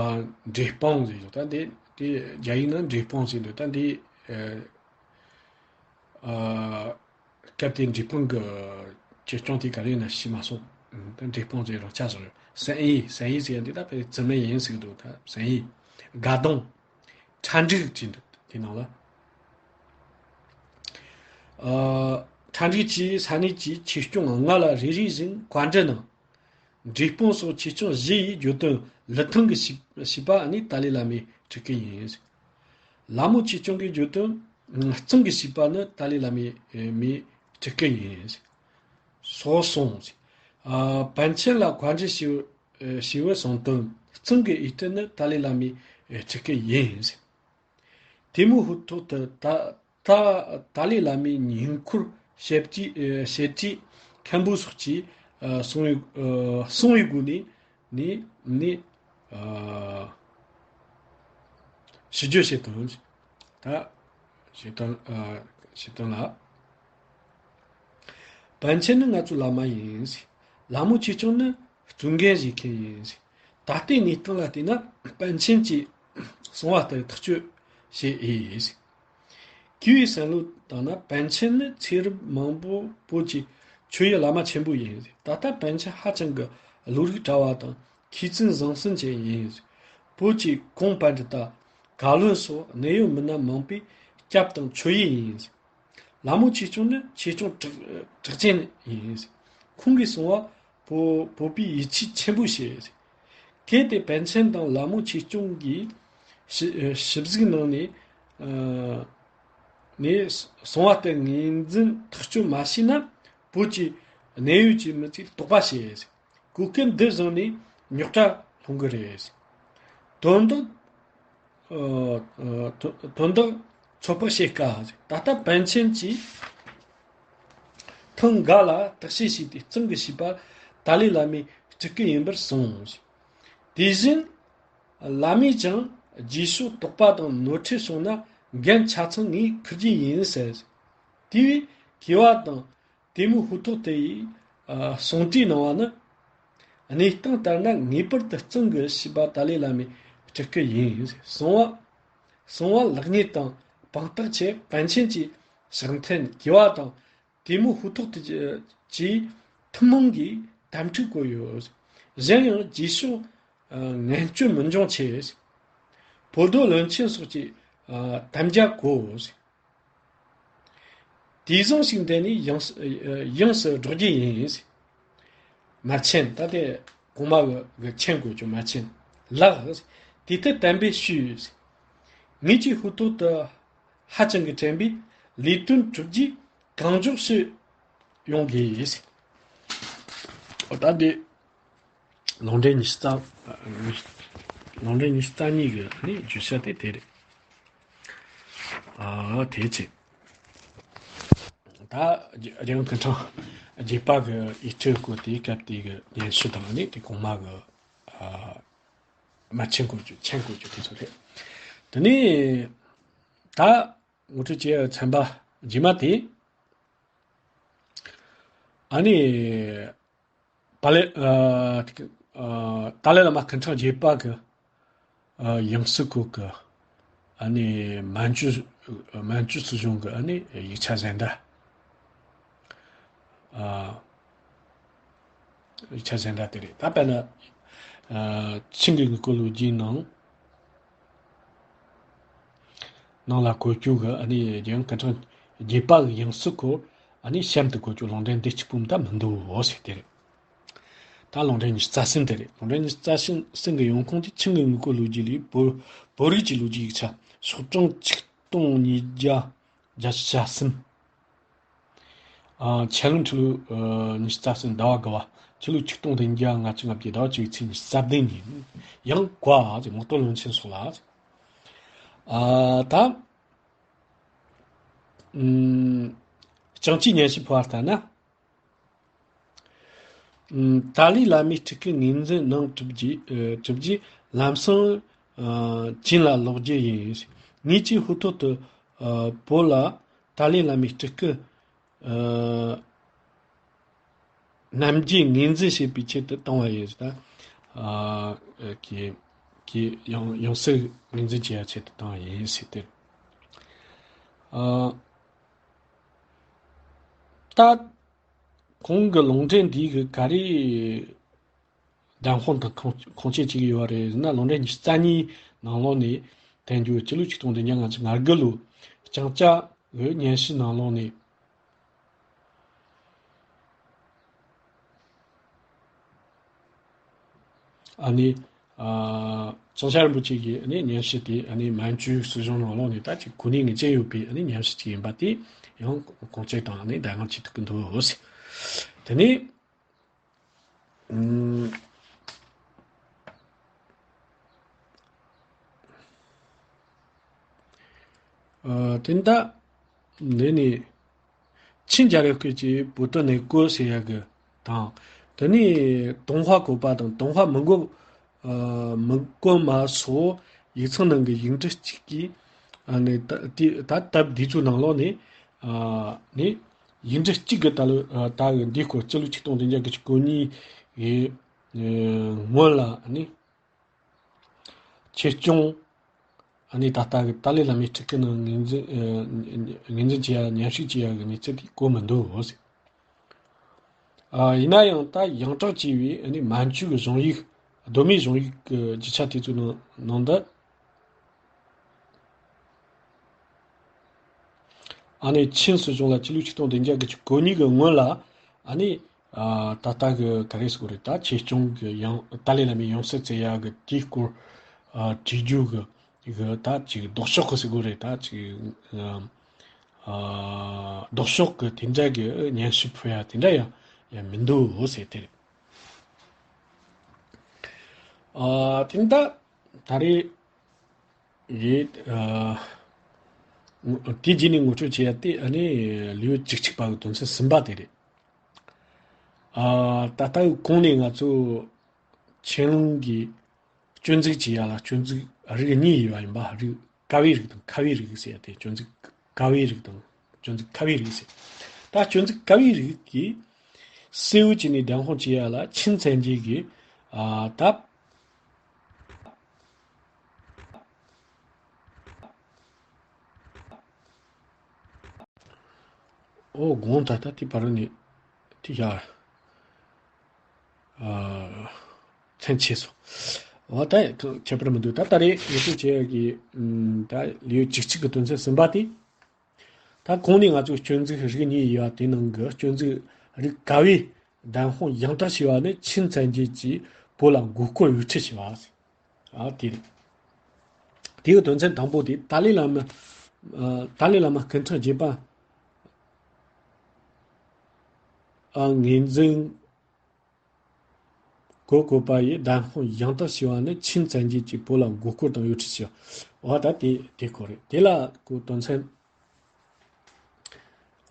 འབྲས་སྤུངས་ཟེར་འདུག་ད་འདི་དེ་རྒྱ་ཡིག་ནང་འབྲས་སྤུངས་ཟེར་འདུག་ད་འདི་ཨ་ཨ་སྐབས་དེ་འབྲས་སྤུངས་ཀྱི་ཆོས་སྐྱོང་དེ་ག་རེ་ཡིན་ན་ཤེས་མ་སོང་། ད་འབྲས་སྤུངས་ཟེར་རང་ཆ་བཟོ་ཡོད། སན་ཡི་སན་ཡི་ཟེར་ཡ་འདི་ད་དཔེ་བཙུན་མ་ཡིན་ཟེར་གི་འདུག་ད་སན་ཡི། དགའ་གདོང་། ཁྲ་འབྲུག་ཅེས་འདུག་དེ་ནང་ལ། ཨ་ཁྲ་འབྲུག་གིས་ས་གནས་ཀྱི་ཆོས་སྐྱོང་ལྔ་ལ་རེ་རེ་བཞིན་བཀའ་འདྲི་གནང་། འབྲས་སྤུངས་སོགས་ཆོས་སྐྱོང་བཞི་ཡིས་བརྗོད་དོན་ལི་ཐང་གི་བྱིས་བྱིས་པ་ནི་ཏཱ་ལའི་བླ་མའི་ཕྲུ་གུ་ཡིན། ལ་མོ་ཆོས་སྐྱོང་གིས་བརྗོད་དོན་གཙང་གི་བྱིས་པ་ནི་ཏཱ་ལའི་བླ་མའི་མའི་ཕྲུ་གུ་ཡིན། སོགས་གསུངས། ཨ་པཎ་ཆེན་ལ་བཀའ་འདྲི་ཞུ་ཞུ་བའི་གསུང་དོན་གཙང་གི་ཡིད་རྟོན་ནི་ཏཱ་ལའི་བླ་མའི་ཕྲུ་གུ་ཡིན། དེ་མོ་ཧུ་ཐོག་ཐེ་ད་ད་ཏཱ་ལའི་བླ་མའི་ཉེ་འཁོར་ཞབས་ཕྱི་ཞབས་ཕྱི་མཁན་པོ་སོགས་ཀྱིས་གསུང་བའི་གསུང་བའི་སྒོ་ནས་ནས་ནས་ཞུ་རྒྱུ་བྱེད་དོན་ད་བྱེད་དོན་བྱེད་དོན་ལ། པཎ་ཆེན་ནི་ང་ཚོའི་བླ་མ་ཡིན། ལ་མོ་ཆོས་སྐྱོང་ནི་གཙོ་འགན་བཞེས་མཁན་ཡིན། ད་ལྟའི་གནས་སྟངས་ལ་བལྟས་ན་པཎ་ཆེན་གྱིས་གསང་བ་ལྟར་ཐག་གཅོད་བྱས་ཡིན། མཁས་པའི་བསམ་བློ་བཏང་ན་པཎ་ཆེན་ནི་ཚེ་རབས་མང་པོ་བོད་ཀྱི་ཆོས་ཀྱི་བླ་མ་ཆེན་པོ་ཡིན། ད་ལྟ་པཎ་ཆེན་ཧ་ཅང་གི་བློ་རིག་བཀྲ་བ་དང་མཁས་བཙུན་བཟང་གསུམ་ཅན་ཡིན། བོད་ཀྱི་གོང་པཎྜི་ཏ་བཀའ་བློན་སོགས་གནད་ཡོད་མི་སྣ་མང་པོས་སྐྱབས་དང་མཆོད་ཡས་ཡིན། ལ་མོ་ཆོས་སྐྱོང་ནི་ཆོས་སྐྱོང་གྲགས་གྲགས་ཅན་ཡིན། ཁོང་གིས་གསུངས་པ་བོད་བོད་པའི་ཡིད་ཆེས་ཆེན་པོ་བྱས། གལ་ཏེ་པཎ་ཆེན་དང་ལ་མོ་ཆོས་སྐྱོང་གིས་ཞིབ་ཞིབ་གཟིགས་གནང་ནས་ནས་གསང་བ་ལྟར་ངོས་འཛིན་ཐག་གཅོད་མ་བྱས་ན་བོད་ཀྱི་གནད་ཡོད་ཀྱི་མི་ཚོས་དོགས་པ་བྱས། གོ་སྐབས་འདི་བཟུང་ནས་རྙོག་དྲ་སློང་གི་རེད། དོན་དག་ཨ་ཨ་དོ་དོན་དག་ཚོད་དཔག་བྱེད་དཀའ། ད་ལྟ་པཎ་ཆེན་གྱིས་ཐེངས་འགའ་ལ་བརྟག་དཔྱད་བྱས་ཏེ་གཙང་གི་བྱིས་པ་ཏཱ་ལའི་བླ་མའི་སྤྲུལ་སྐུ་ཡིན་པར་གསུངས། དེ་བཞིན་བླ་མས་ཀྱང་རྗེས་ཕྱོགས་དོགས་པ་དང་ནོར་འཁྲུལ་བྱུང་ན་འགན་ཆ་ཚང་ངས་འཁུར་རྒྱུ་ཡིན་ཟེར། དེ་བས་མཁས་པ་དང་དེ་མོ་ཧུ་ཐོག་དེ་ཡིས་ཨ་གསུང་བྲིས་གནང་བ་ནི། གནས་སྟངས་ལྟར་ན་ངེས་པར་དུ་གཙང་གི་བྱིས་པ་ཏཱ་ལའི་བླ་མའི་སྤྲུལ་སྐུ་ཡིན། གསང་བ་གསང་བ་ལེགས་ཉེས་དང་དཔང་རྟགས་ཆེད་པཎ་ཆེན་གྱི་ཕྱག་འཐེན། མཁས་པ་དང་དེ་མོ་ཧུ་ཐོག་དེ་གྱི་ཐུན་མོང་གིས་དམ་ཕྲུག་བཀོད་ཡོད། གཞན་ཡང་རྗེས་ཕྱོགས་ཨ་ངན་སྐྱོན་མི་འབྱུང་ཆེད། བོད་རྡོར་བློན་ཆེན་སོགས་ཀྱིས་ཨ་དམ་བཅའ་བཀོད། དེ་བཟང་ཞིག་འདས་ནས་ཡང་སྲ་ཡང་སྲིད་སྒྲོག་རྒྱུ་ཡིན། མར་ཆེན། ད་དེ་གོང་མ་གི་གི་ཆེན་དགོས་ཀྱི། མར་ཆེན་ལགས། དེ་ལྟར་དམ་པས་ཞུས། ངེད་ཀྱིས་ཧུར་ཐོག་ཏུ་ཧ་ཅང་གི་དྲན་པས་ལས་དོན་གྲུབ་རྗེས་གང་མགྱོགས་སུ་ཡོང་དགོས། ད་དེ། ལུང་འདྲེན་ཉི་ཤུ་རྩ། ལུང་འདྲེན་ཉི་ཤུ་རྩ་གཉིས་ཀྱི་ནི་བརྗོད་བྱ་དེ་དེ་རེད། ཨ་དེ་ཅི། ད་རྒྱལ་ཡོངས་སྐུ་ཕྲེང་བརྒྱད་པ་གི་ཡིག་ཚད་སྐོར་དེའི་སྐབས་དེ་གི་སྙན་ཞུ་དང་ནི་དེ་གོང་མ་གི་ཨ་མ་ཆེན་སྐོར་གྱི་ཆེན་སྐོར་གྱི་དེ་ཚོ་རེད། དེ་ནས་ད་ངོ་སྤྲོད་བྱས་ཚན་པ་རྗེས་མ་དེ་ཨ་ནི། པ་ལེ། ཨ་ཨ་ཏཱ་ལའི་བླ་མ་སྐུ་ཕྲེང་བརྒྱད་པ་གི་ཨ་ཡང་སྲིད་སྐོར་གི་ཨ་ནི་མན་ཇུ་མན་ཇུ་སྲིད་གཞུང་གི་ཨ་ནི་ཡིག་ཆ་གསན་བརྡ། ཨ་ཡིག་ཆ་གསན་བརྡ་དེ་རེད། ད་དཔེར་ན་ཨ་ཆིང་གི་དངུལ་སྐོར་ལོ་རྒྱུས་ནང་ནང་ལ་བཀོད་རྒྱུ་གི་ཨ་ནི་རྒྱལ་ཡོངས་སྐུ་ཕྲེང་བརྒྱད་པ་གི་ཡང་སྲིད་སྐོར་ཨ་ནི་གཤམ་དུ་བཀོད་རྒྱུ་ལུང་འདྲེན་འདི་གཅིག་པུ་མ་གཏོགས་མི་འདུག་འོ་ཟེར་དེ་རེད། ད་ལུང་འདྲེན་ཉི་ཤུ་རྩ་གསུམ་དེ་རེད། ལུང་འདྲེན་ཉི་ཤུ་རྩ་གསུམ་གསུམ་གི་ཡོང་ཁུངས་དེ་ཆིང་གི་དངུལ་སྐོར་ལོ་རྒྱུས་ལས་བོད་བོད་རིགས་ཀྱི་ལོ་རྒྱུས་ཡིག་ཆ་ཤོག་གྲངས་ཆིག་སྟོང་ཉིས་བརྒྱ་བརྒྱད་ཅུ་གྱ་གསུམ། ཨ་ཆེད་ལུང་ཆུ་ལུགས་ཨ་ཉི་ཤུ་རྩ་གསུམ་ཟླ་བ་དགུ་བ། ཆུ་ལུགས་ཆིག་སྟོང་བདུན་བརྒྱ་ལྔ་བཅུ་ང་བརྒྱད་ཟླ་བ་བཅུ་གཅིག་ཚེས་ཉི་ཤུ་རྩ་བདུན་ཉིན། ཡང་བཀའ་ཟེར་དམག་དོན་བློན་ཆེན་སོགས་ལ། ཨ་ད་ཨུམ་ལྕང་སྐྱའི་སྙན་ཞུ་ཕུལ་བ་ལྟར་ན། ཨུམ་ཏཱ་ལའི་བླ་མའི་སྤྲུལ་སྐུ་ངོས་འཛིན་གནང་གྲུབ་རྗེས་ཨ་གྲུབ་རྗེས་ལམ་སང་ཨ་བྱིན་ལ་ལོག་རྒྱུ་ཡིན། ངེད་ཀྱིས་ཧུར་ཐོག་ཏུ་ཨ་བོད་ལ་ཏཱ་ལའི་བླ་མའི་སྤྲུལ་སྐུ་ཨ་རྣམ་འབྱེད་ངོས་འཛིན་བྱེད་པའི་ཆེད་དུ་བཏང་བ་ཡིན། ད་ཨ་གི་གི་ཡང་ཡང་སྲིད་ངོས་འཛིན་བྱེད་ཡ་ཆེད་དུ་བཏང་བ་ཡིན་ཟེར་ཏེ། ཨ་ད་གོང་གི་ལུང་འདྲེན་འདི་གི་ག་རེ་བདམས་དཔང་དང་ཁུངས་ཁུངས་སྐྱེལ་བྱེད་ཀྱི་ཡོད་རེད་ཟེར་ན། ལུང་འདྲེན་ཉི་ཤུ་རྩ་གཉིས་ནང་ལོགས་ནས་དེང་དུས་སྤྱི་ལོ་ཆིག་སྟོང་བདུན་བརྒྱ་ལྔ་བཅུ་ང་དགུ་ལོའི་ལྕང་སྐྱ་གི་སྙན་ཞུ་ནང་ལོགས་ནས། ཨ་ནི་ཨ་ལྕང་སྐྱ་རིན་པོ་ཆེ་གི་ཨ་ནི་སྙན་ཞུ་དེ་ཨ་ནི་མན་ཇུའི་སྲིད་གཞུང་ནང་ལོགས་ནས་ད་ཅིག་གོ་གནས་ངེས་ཅན་ཡོད་པའི་ཨ་ནི་སྙན་ཞུ་ཅིག་ཡིན་པ་དེ་ཡང་ཁུངས་སྐྱེལ་དང་ཨ་ནི་གདམས་ངག་བྱེད་ཐུབ་ཀྱི་འདུག་ཟེར། དེ་ནས་ཨུམ། ཨ་དེ་ད་འདི་ནི་ཆིང་རྒྱལ་རབས་སྐབས་ཀྱི་བོད་དོན་གནས་སྐོར་ཟེར་ཡག་གི་དང་། དེ་ནས་ཏུན་ཧོང་བཀོད་པ་དང་ཏུན་ཧོང་མི་རྒོད་ཨ་མི་རྒོད་མ་སོགས་ཡིག་ཚང་ནང་གི་ཡིག་འབྲུ་གཅིག་གིས་ཨ་ནི་ད་དེ་ད་སྟབས་བདེ་ཚོའི་ནང་ལོགས་ནས་ཨ་ནི་ཡིག་འབྲུ་གཅིག་གི་ད་ལོ་ཨ་ད་གི་འདིའི་སྐོར་སྤྱི་ལོ་ཆིག་སྟོང་བདུན་བརྒྱ་བརྒྱད་ཅུ་གོ་གཉིས་ཡི་སྔོན་ལ་ཨ་ནི། ཆོས་སྐྱོང་། ཨ་ནི་ད་ལྟ་གི་ཏཱ་ལའི་བླ་མའི་སྤྲུལ་སྐུ་ནང་ངོས་འཛིན་ཨ་ངོས་འཛིན་བྱེད་ཡ་མཉམ་ཞུགས་བྱེད་ཡ་གི་གནས་ཚུལ་དེ་གོ་མི་འདུག་ཟེར། ཨ་ཡིན་ན་ཡང་ད་ཡང་དག་ཅེས་པའི་ཨ་ནི་མན་ཇུ་གི་གཞུང་ཡིག་གདོད་མའི་གཞུང་ཡིག་གི་རྒྱུ་ཆ་དེ་ཚོའི་ནང་ནང་དུ། ཨ་ནི་ཆིན་སྲིད་གཞུང་ལ་ཆི་ལུག་ཆིག་སྟོང་བདུན་བརྒྱ་དགུ་བཅུ་གོ་གཉིས་ཀྱི་སྔོན་ལ་ཨ་ནི་ཨ་ད་ལྟ་གི་ག་རེ་ཟེར་དགོས་རེད། ད་ཆོས་སྐྱོང་གི་ཡང་ཏཱ་ལའི་བླ་མའི་ཡང་སྲིད་བཙལ་ཡག་གི་དེའི་སྐོར་ཨ་བྲིས་རྒྱུ་གི་གི་ད་ཅིག་ལྡོག་ཕྱོགས་གི་ཟེར་དགོས་རེད། ད་ཅིག་ཨ་ལྡོག་ཕྱོགས་གི་དེ་འདྲ་གི་སྙན་ཞུ་ཕུལ་ཡ་དེ་འདྲ་ཡང་ཡང་མི་འདུག་ཟེར་དེ་རེད། ཨ་དེ་ད་ད་རེས་ཡིད་ཨ་དེ་རྗེས་ནས་ངོ་སྤྲོད་བྱེད་ཡ་དེ་ཨ་ནི་ལེའུ་བཅུ་གཅིག་པ་གི་དོན་ཚན་གསུམ་པ་དེ་རེད། ཨ་ད་ལྟ་གི་གོང་ནས་ང་ཚོ་ཆན་ལུང་གི་སྤྱོད་འཇུག་བྱེད་ཡ་ལ་སྤྱོད་འཇུག་རིགས་གཉིས་ཡོད་པ་ཡིན་པ། རིགས་ཀ་བའི་རིགས་དང་ཁ་བའི་རིགས་ཟེར་ཡ་དེ། སྤྱོད་འཇུག་ཀ་བའི་རིགས་དང་སྤྱོད་འཇུག་ཁ་བའི་རིགས་ཟེར། ད་སྤྱོད་འཇུག་ཀ་བའི་རིགས་ཀྱི་གསལ་བོ་བྱས་ནས་བདེན་དཔང་བྱེད་ཡ་ལ་ཆིན་ཚན་རྗེས་ཀྱི་ཨ་ད། ཨོ་དགོངས་དག་ད་དེ་བར་ནས་དེ་ཡ། ཨ་མཚན་ཆད་སོང་། འོ་ད་ཁྱད་པར་མི་འདུག་ད་ད་རེས་ངེས་གཏན་བྱེད་ཡག་གི་ཨམ་ད་ལེའུ་བཅུ་གཅིག་གི་དོན་ཚན་གསུམ་པ་དེ། ད་གོང་ནས་ང་ཚོས་སྤྱོད་འཇུག་རིགས་གཉིས་ཡོད་པ་དེ་ནང་གི་སྤྱོད་འཇུག་རིགས་ཀ་བའི་བདེན་དཔང་ཡང་དག་བྱས་པ་ནི་ཆིན་ཚན་རྗེས་ཀྱིས་བོད་ལ་མགོ་སྐོར་ཡོད་ཁྲི་བྱས་པ། ཨ་དེ་རེད། དེའི་དོན་ཚན་དང་པོ་དེ་ཏཱ་ལའི་བླ་མ། ཨ་ཏཱ་ལའི་བླ་མ་སྐུ་ཕྲེང་བརྒྱད་པ་ཨ་ངོས་འཛིན་གོ་དགོས་པ་ཡི་བདེན་དཔང་ཡང་དག་བྱས་པ་ནི་ཆིན་ཚན་རྗེས་ཀྱིས་བོད་ལ་མགོ་སྐོར་དང་ཡོད་ཁྲི་བྱས་པ། འོ་ད་དེ་དེ་ཁོ་རེད། དེ་ལ་ཁོ་དོན་ཚན་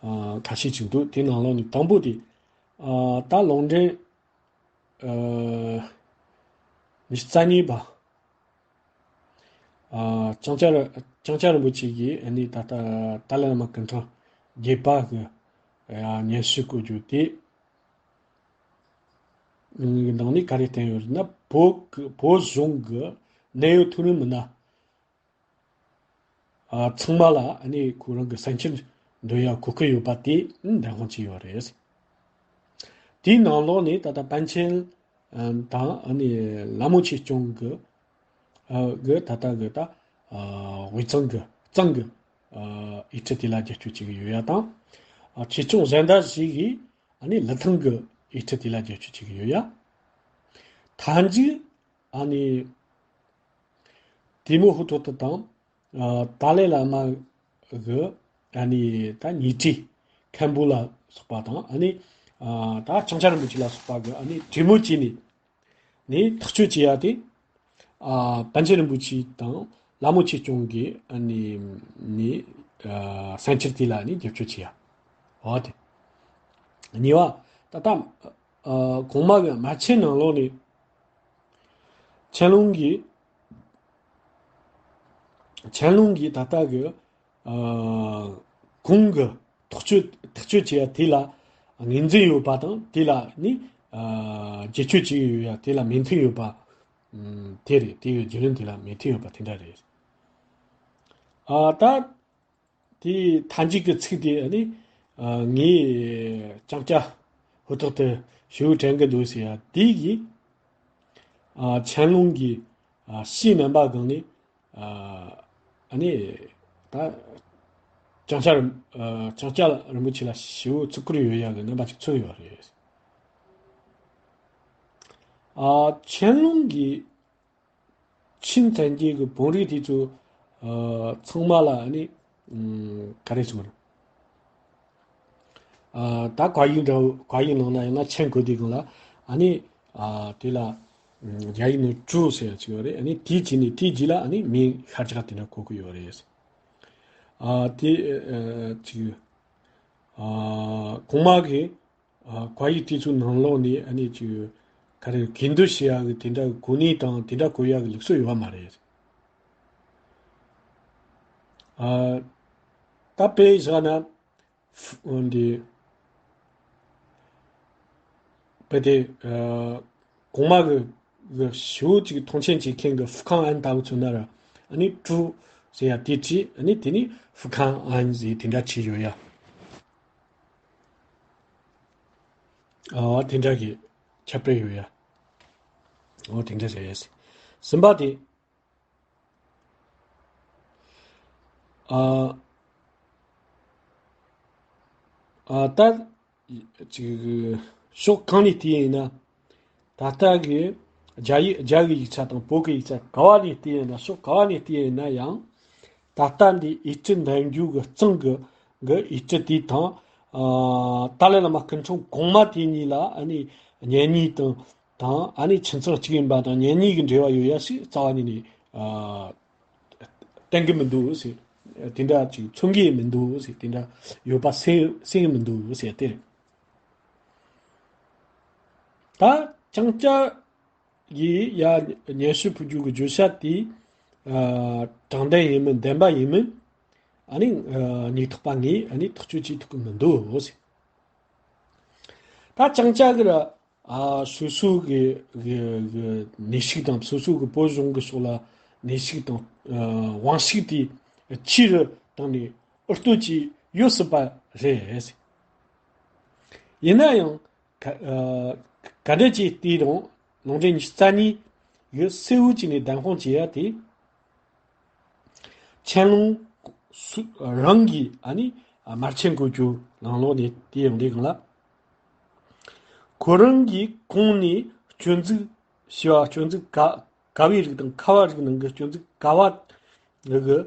ཨ་ཁ་ཤས་ཅིག་འདུག་དེ་ནང་ལོགས་ནས་དང་པོ་དེ་ཨ་ད་ལུང་འདྲེན་ཨ་ཉི་ཤུ་རྩ་གཉིས་པ། ཨ་ལྕང་སྐྱ་ར་ལྕང་སྐྱ་རིན་པོ་ཆེ་གིས་ཨ་ནི་ད་ལྟ་ཏཱ་ལའི་བླ་མ་སྐུ་ཕྲེང་བརྒྱད་པ་གི་ཨ་སྙན་ཞུ་བཀོད་རྒྱུ་དེ་ནང་ནས་ག་རེ་བསྟན་ཡོད་ན། བོད་ཀྱི་བོད་གཞུང་གི་གནད་ཡོད་མཐོ་རིམ་མི་སྣ་ཨ་ཚང་མ་ལ་ཨ་ནི་ཁོ་རང་གི་གསན་འཕྲིན་འདོན་ཡ་གོ་སྐབས་ཡོད་པ་དེ་བདེན་དཔང་བྱས་ཡོད་རེད། དེའི་ནང་ལོགས་ནས་ད་ལྟ་པཎ་ཆེན་དང་ཨ་ནི་ལ་མོ་ཆོས་སྐྱོང་གི་ཨ་གི་ད་ལྟ་གི་ད་ཨ་དབུས་གཙང་གི་གཙང་གི་ཨ་ཡིག་ཆ་དེ་ལ་རྒྱབ་སྐྱོར་བྱེད་ཀྱི་ཡོད་ཡ་དང་། ཨ་ཆོས་སྐྱོང་གཞན་དག་ཞིག་གིས་ཨ་ནི་ལི་ཐང་གི་ཡིག་ཆ་དེ་ལ་རྒྱབ་སྐྱོར་བྱེད་ཀྱི་ཡོད་ཡ། མཐའ་མཇུག་ཨ་ནི་དེ་མོ་ཧུ་ཐོག་ཏུ་དང་ཨ་ཏཱ་ལའི་བླ་མ་གི་ཨ་ནི་ད་ཉེ་གྲས་མཁན་པོ་ལ་སོགས་པ་དང་། ཨ་ནི་ཨ་ད་ལྕང་སྐྱ་རིན་པོ་ཆེ་ལ་སོགས་པ་གི་ཨ་ནི་གྲོས་མོལ་བྱས་ནས་ནས་ཐག་གཅོད་བྱེད་ཡ་དེ། ཨ་པཎ་ཆེན་རིན་པོ་ཆེ་དང་ལ་མོ་ཆོས་སྐྱོང་གི་ཨ་ནི་ནི་ཨ་གསན་འཕྲིན་དེ་ལ་ནི་རྒྱབ་སྐྱོར་བྱེད་ཡ། འོ་དེ། གཉིས་པ་ད་ལྟ་ཨ་གོང་མ་གི་མན་ཆད་ནང་ལོགས་ནས་ཆན་ལུང་གིས་ཆན་ལུང་གིས་ད་ལྟ་གི་ཨ་གོང་གི་ཐག་གཅོད་ཐག་གཅོད་བྱས་ཡ་དེ་ལ་ངོས་འཛིན་ཡོད་པ་དང་། དེ་ལ་ནི་ཨ་རྒྱབ་སྐྱོར་བྱེད་ཀྱི་ཡོད་ཡ། དེ་ལ་མོས་མཐུན་ཡོད་པ་ཨམ་དེ་རེད། དེ་གི་རྒྱུས་ལོན་དེ་ལ་མོས་མཐུན་ཡོད་པ་དེ་འདྲ་རེད། ཨ་ད་དེའི་མཐའ་མཇུག་གི་ཚིག་དེ་ནི་ཨ་ངས་ལྕང་སྐྱ་ཧུར་ཐག་ཏུ་ཞུ་དྲན་གི་འདུག་ཟེར་ཡ་དེ་གིས་ཨ་ཆན་ལུང་གི་ཨ་ཕྱིའི་རྣམ་པ་སྒང་ནས་ཨ་ཨ་ནི་ད་ལྕང་སྐྱ་རིན་ཨ་ལྕང་སྐྱ་རིན་པོ་ཆེ་ལ་ཞེ་པོ་བརྩི་བཀུར་ཡོད་ཡ་གི་རྣམ་པ་ཅིག་མཚོན་ཡོད་རེད། ཨ་ཆན་ལུང་གིས་ཆིན་ཚན་རྗེས་ཀྱི་བོད་རིགས་དེ་ཚོ་ཨ་ཚང་མ་ལ་ཨ་ནི་ཨམ་ག་རེ་ཟེར་དགོས་རེད། ཨ་ད་བཀའ་ཡིག་འདྲ་བོ་བཀའ་ཡིག་ནང་ན་ཡང་ན་ཆན་གོ་དེ་གང་ལ་ཨ་ནི་ཨ་དེ་ལ་ཨམ་རྒྱ་ཡིག་ནང་ཀྲུའུ་ཟེར་ཡ་ཅིག་ཡོད་རེད། ཨ་ནི་དེ་བྱས་ནས་དེའི་རྗེས་ལ་ཨ་ནི་མིང་ཤར་ཕྱོགས་དེ་འདྲ་གོ་གི་ཡོད་རེད། ཨ་དེ་ཨ་ཅིག་ཨ་གོང་མ་གི་ཨ་བཀའ་ཡིག་དེ་ཚོའི་ནང་ལོགས་ནས་ཨ་ནི་ཅིག་ག་རེ་གུས་འདུད་བྱེད་ཡག་གི་དེ་འདྲ་གི་གོ་གནས་དང་དེ་འདྲ་གོ་ཡག་གི་ལུགས་སྲོལ་ཡོད་པ་མ་རེད། ཨ་ད་དཔེ་བཞག་ན་འདི་དཔེ་དེ་ཨ་གོང་མ་གི་ གི་ཞེ་པོ་ཅིག་མཐོང་ཆེན་བྱེད་མཁན་གི་ཧྥུ་ཁང་ཨན་ལྟ་བུ་མཚོན་ན་ར། ཨ་ནི་ཀྲུའུ་ཟེར་ཡ་དེ་བྲིས། ཨ་ནི་དེ་ནི་ཧྥུ་ཁང་ཨན་ཟེར་དེ་འདྲ་བྲིས་ཡོད་ཡ། ཨ་དེ་འདྲ་གི་ཁྱད་པར་ཡོད་ཡ། ཨོ་དེ་འདྲ་རེད། གསུམ་པ་དེ། ཨ། ཨ་ད་ཅིག་ཕྱོགས་གང་ནས་བལྟས་ཡིན་ན། ད་ལྟ་གི་རྒྱ་ཡིག་རྒྱ་གི་ཡིག་ཆ་དང་བོད་ཀྱི་ཡིག་ཆ་ག་བ་ནས་བལྟས་ཡིན་ན། ཕྱོགས་ག་བ་ནས་བལྟས་ཡིན་ན་ཡང་། ད་ལྟ་འདི་ཨེ་ཊི་འདོན་རྒྱུ་གི་གཙང་གི་གི་ཨེ་ཊི་དེ་དང་། ཨ་ཏཱ་ལའི་བླ་མ་སྐུ་ཕྲེང་གོང་མ་དེ་གཉིས་ལ་ཨ་ནི་གཉེན་ཉེ་དང་། དང་ཨ་ནི་ཁྱིམ་ཚང་གཅིག་ཡིན་པ་དང་གཉེན་ཉེ་གི་འབྲེལ་བ་ཡོད་ཡ་ཞིག་རྩ་བ་ཉིད་ནས་ཨ་བསྟན་གི་མི་འདུག་ཟེར། དེ་འདྲ་ཅིག་མཚོན་གི་མི་འདུག་ཟེར། དེ་འདྲ་ཡོད་པ་གསལ་གསལ་གི་མི་འདུག་ཟེར་ཏེ། ད་ལྕང་སྐྱ་གི་ཡ་སྙན་ཞུ་ཕུལ་རྒྱུ་གི་བརྗོད་བྱ་དེ་ཨ་དྲང་བདེན་ཡིན་མིན་བདེན་པ་ཡིན་མིན། ཨ་ནི་ཨ་ཉེན་རྟོག་པ་ངས་ཨ་ནི་ཐག་གཅོད་བྱེད་ཐུབ་གི་མི་འདུག་ཟེར། ད་ལྕང་སྐྱ་གི་ར། ཨ་སོ་སོ་གི་གི་གི་གནས་ཤིག་དང་སོ་སོ་གི་བོད་གཞུང་གི་ཕྱོགས་ལ་གནས་ཤིག་དང་ཨ་དབང་ཤུགས་དེ་ཆེ་རུ་བཏང་ནས་ཨུ་ལྟོ་ཅིག་ཡོད་སྲིད་པ་རེད། ཡིན་ན་ཡང་ག་ཨ་ག་འདྲ་ཅིག་བལྟས་རུང་ལུང་འདྲེན་ཉི་ཤུ་རྩ་གཉིས་ཡོད་གསལ་བོ་བྱས་ནས་བདམས་དཔང་བྱེད་ཡ་དེ། ཆན་ལུང་སུ་རང་གིས་ཨ་ནི་དམར་ཆེན་བཀོད་རྒྱུ་ནང་ལོགས་ནས་དེ་ཡོང་དུས་སྒང་ལ། ཁོ་རང་གིས་གོང་ནས་སྐྱོན་འཛུགས་ཞེས་པ་སྐྱོན་འཛུགས་ག་ག་བའི་རིགས་དང་ཁ་བ་རིགས་ནང་གི་སྐྱོན་འཛུགས་ག་བ་གི་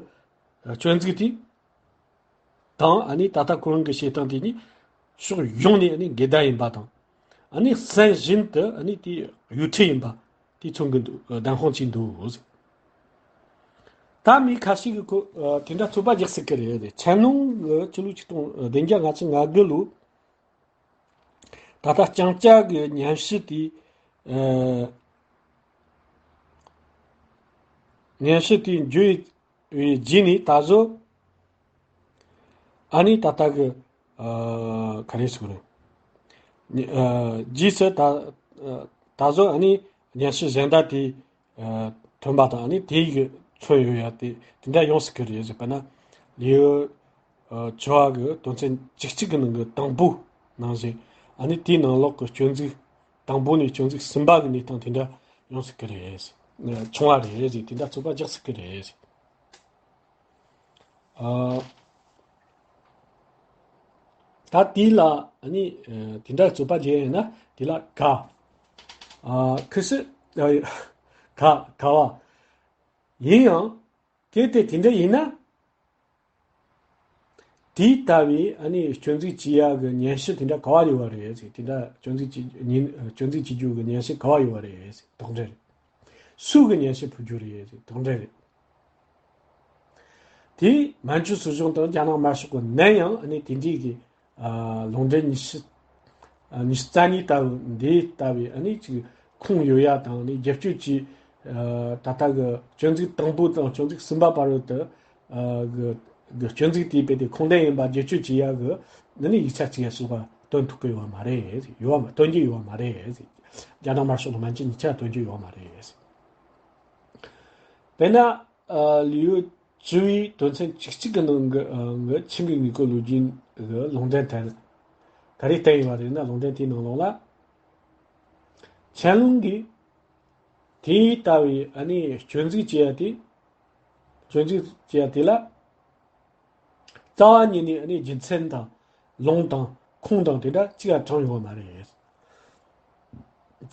སྐྱོན་འཛུགས་དེ་དང་། ཨ་ནི་ད་ལྟ་ཁོ་རང་གི་བྱེད་སྟངས་དེ་གཉིས་ཕྱོགས་ཡོངས་ནས་ཨ་ནི་འགལ་ཟླ་ཡིན་པ་དང་། ཨ་ནི་སྲན་བཞིན་དུ་ཨ་ནི་དེ་ཡུལ་ཁྲིམས་ཡིན་པ་དེ་མཚོན་གི་འདུག་བདམས་དཔང་བྱས་འདུག་ད་མི་ཁ་ཤས་ཀྱིས་ཁོ་ཨ་དེ་འདྲ་ཚོད་དཔག་རྒྱག་སྲིད་ཀྱི་རེད། ཆན་ལུང་གི་ཕྱི་ལོ་ཆིག་སྟོང་བདུན་བརྒྱ་ལྔ་བཅུ་ང་དགུ་ལོ། ད་ལྟ་ལྕང་སྐྱ་གི་སྙན་ཞུ་དེ་ཨ་སྙན་ཞུ་དེ་འབྱོར་བའི་རྗེས་ནས་ད་གཟོད་ཨ་ནི་ད་ལྟ་གི་ཨ་ག་རེ་ཟེར་དགོས་རེད། ཨ་རྗེས་སུ་ད་ཨ་ད་གཟོད་ཨ་ནི་སྙན་ཞུ་གཞན་དག་དེ་ཨ་ཐོན་པ་དང་། ཨ་ནི་དེ་ཡི་མཚོན་ཡོད་ཡ་དེ་དེ་འདྲ་ཡོང་སྲིད་ཀྱི་རེད་ཟེར་བ་ན། ལེའུ་ཨ་བཅུ་བ་གི་དོན་ཚན་བཅུ་གཅིག་གི་ནང་གི་དང་པོ་ནང་བཞིན། ཨ་ནི་དེའི་ནང་ལོགས་ཀྱི་སྐྱོན་འཛུགས་དང་པོ་ནས་སྐྱོན་འཛུགས་གསུམ་པ་གི་གནས་སྟངས་དེ་འདྲ་ཡོང་སྲིད་ཀྱི་རེད། བྱུང་བ་རེད་ཟེར། དེ་འདྲ་ཚོད་དཔག་རྒྱག་སྲིད་ཀྱི་རེད། ཨ་ད་དེ་ལ་ཨ་ནི་ཨ་དེ་འདྲ་ཚོད་དཔག་བྱས་ཡིན་ན་དེ་ལ་ག་ཨ་ཁུ་སི་ཨ་ག་ག་བ་ཡིན་ཡང་། གལ་ཏེ་དེ་འདྲ་ཡིན་ན། དེ་ལྟ་བུའི་ཨ་ནི་སྐྱོན་འཛུགས་བྱེད་ཡག་གི་སྙན་ཞུ་དེ་འདྲ་ག་བ་ཡོད་པ་རེད་ཟེར། དེ་འདྲ་སྐྱོན་འཛུགས་བྱེད་ཉིན་སྐྱོན་འཛུགས་བྱེད་རྒྱུ་གི་སྙན་ཞུ་ག་བ་ཡོད་པ་རེད་ཟེར། དོགས་འདྲི་རེད། སུ་གི་སྙན་ཞུ་ཕུལ་རྒྱུ་རེད་ཟེར། དོགས་འདྲི་རེད། དེས་མན་ཇུ་སྲིད་གཞུང་དང་རྒྱ་ནག་དམར་ཤོག་གི་ནམ་ཡང་ཨ་ནི་དེ་འདྲའི་གི་ཨ་ལུང་འདྲེན་ཉི་ཤུ་ཨ་ཉི་ཤུ་རྩ་གཉིས་ལྟ་བུ་འདི་ལྟ་བུའི་ཨ་ནི་ཅིག་ཁུངས་ཡོད་ཡ་དང་ནི་བསྒྱུར་བཅོས་ཀྱི་ཨ་ད་ལྟ་གི་སྐྱོན་འཛུགས་དང་པོ་དང་སྐྱོན་འཛུགས་གསུམ་པ་བར་དུ་ཨ་གི་གི་སྐྱོན་འཛུགས་དེའི་རྦད་དེ་ཁུངས་ལྡན་ཡིན་པ་བསྒྱུར་བཅོས་བྱེད་ཡ་གི་ནི་ནི་ཡིག་ཆ་གཅིག་ཡ་ཞིག་བ་སྟོན་ཐུབ་ཀྱི་ཡོད་མ་རེད། ཡོད་མ་སྟོན་རྒྱུ་ཡོད་མ་རེད། རྒྱ་ནག་དམར་ཤོག་དང་མན་ཇུ་གཉིས་ཆ་སྟོན་རྒྱུ་ཡོད་མ་རེད། དཔེར་ན། ཨ་ལེའུ་བཅུ་བའི་དོན་ཚན་བཅུ་གཅིག་གི་ནང་གི་ཨ་གི་ཆིང་གི་དངུལ་རྐུ་ལོ་རྒྱུས་ཀྱི་ལུང་འདྲེན་དེར་ག་རེ་བསྟན་ཡོད་པ་རེད་ན། ལུང་འདྲེན་དེའི་ནང་ལོགས་ལ། ཆན་ལུང་གིས་དེ་ལྟ་བུའི་ཨ་ནི་སྐྱོན་འཛུགས་བྱེད་ཡ་དེ། སྐྱོན་འཛུགས་བྱེད་ཡ་དེ་ལ། རྩ་བ་ཉིད་ནས་ཨ་ནི་རྒྱུ་མཚན་དང་ལུང་དང་ཁུངས་དང་དེ་འདྲ་གཅིག་ལ་དྲངས་ཡོད་མ་རེད།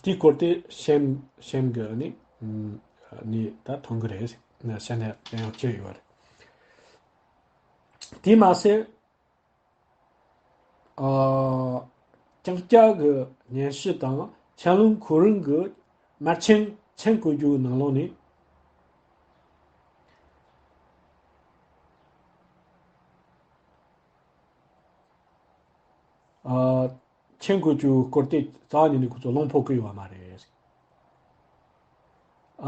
དེའི་སྐོར་དེ་གཤམ་གཤམ་གི་ཨ་ནི་ནས་ད་ཐོན་གི་རེད། ན་གཤམ་ནས་ཡང་བསྐྱར་ཡོད་རེད། དེ་མ་ཟད། ཨ་ལྕང་སྐྱ་གི་སྙན་ཞུ་དང་ཆན་ལུང་ཁོ་རང་གི་དམར་ཆེན་མཆན་བཀོད་རྒྱུའི་ནང་ལོགས་ནས། ཨ་མཆན་བཀོད་རྒྱུའི་སྐོར་དེ་རྩ་བ་ཉིད་ནས་ཁོ་ཚོ་བློ་ཕོག་གི་ཡོད་པ་མ་རེད།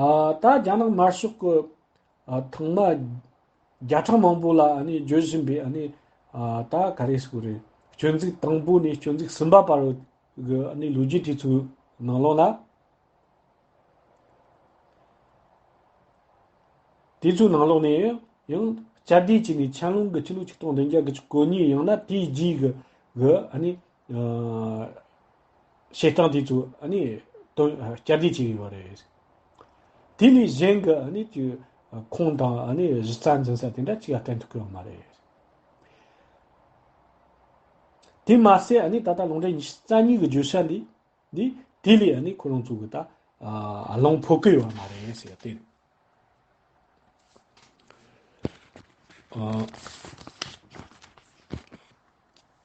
ཨ་ད་རྒྱ་ནག་དམར་ཤོག་གི་ཨ་ཐེངས་མ་བརྒྱ་ཕྲག་མང་པོ་ལ་ཨ་ནི་བརྗོད་བཞིན་པའི་ཨ་ནི་ཨ་ད་ག་རེ་ཟེར་དགོས་རེད། སྐྱོན་འཛུགས་དང་པོ་ནས་སྐྱོན་འཛུགས་གསུམ་པ་བར་གྱི་ཨ་ནི་ལོ་རྒྱུས་དེ་ཚོའི་ནང་ལོགས་ལ། དེ་ཚོའི་ནང་ལོགས་ནས་ཡང་བསྐྱར་ཟློས་བྱས་ནས་ཆན་ལུང་གི་ཆི་ལུག་ཆིག་སྟོང་བདུན་བརྒྱ་དགུ་བཅུ་གོ་གཉིས། ཡང་ན་དེའི་རྗེས་ཀྱི་གི་ཨ་ནི་ཨ་བཤད་སྟངས་དེ་ཚོ་ཨ་ནི་དོན་བསྐྱར་ཟློས་བྱས་ཡོད་རེད། དེ་ལས་གཞན་གྱི་ཨ་ནི་ཅིག་ཁུངས་དང་ཨ་ནི་གཞི་རྩ་འཛིན་ས་དེ་འདྲ་ཅིག་ཡང་བསྟན་ཐུབ་ཀྱི་ཡོད་མ་རེད། དེ་མ་ཟད་ཨ་ནི་ད་ལྟ་ལུང་འདྲེན་ཉི་ཤུ་རྩ་གཉིས་ཀྱི་བརྗོད་བྱ་འདི་འདི་དེ་ལས་ཨ་ནི་ཁོ་རང་ཚོ་གི་ད་ཨ་ལུང་ཕོག་གི་ཡོད་མ་རེད་ཟེར་ཏེ། ཨ་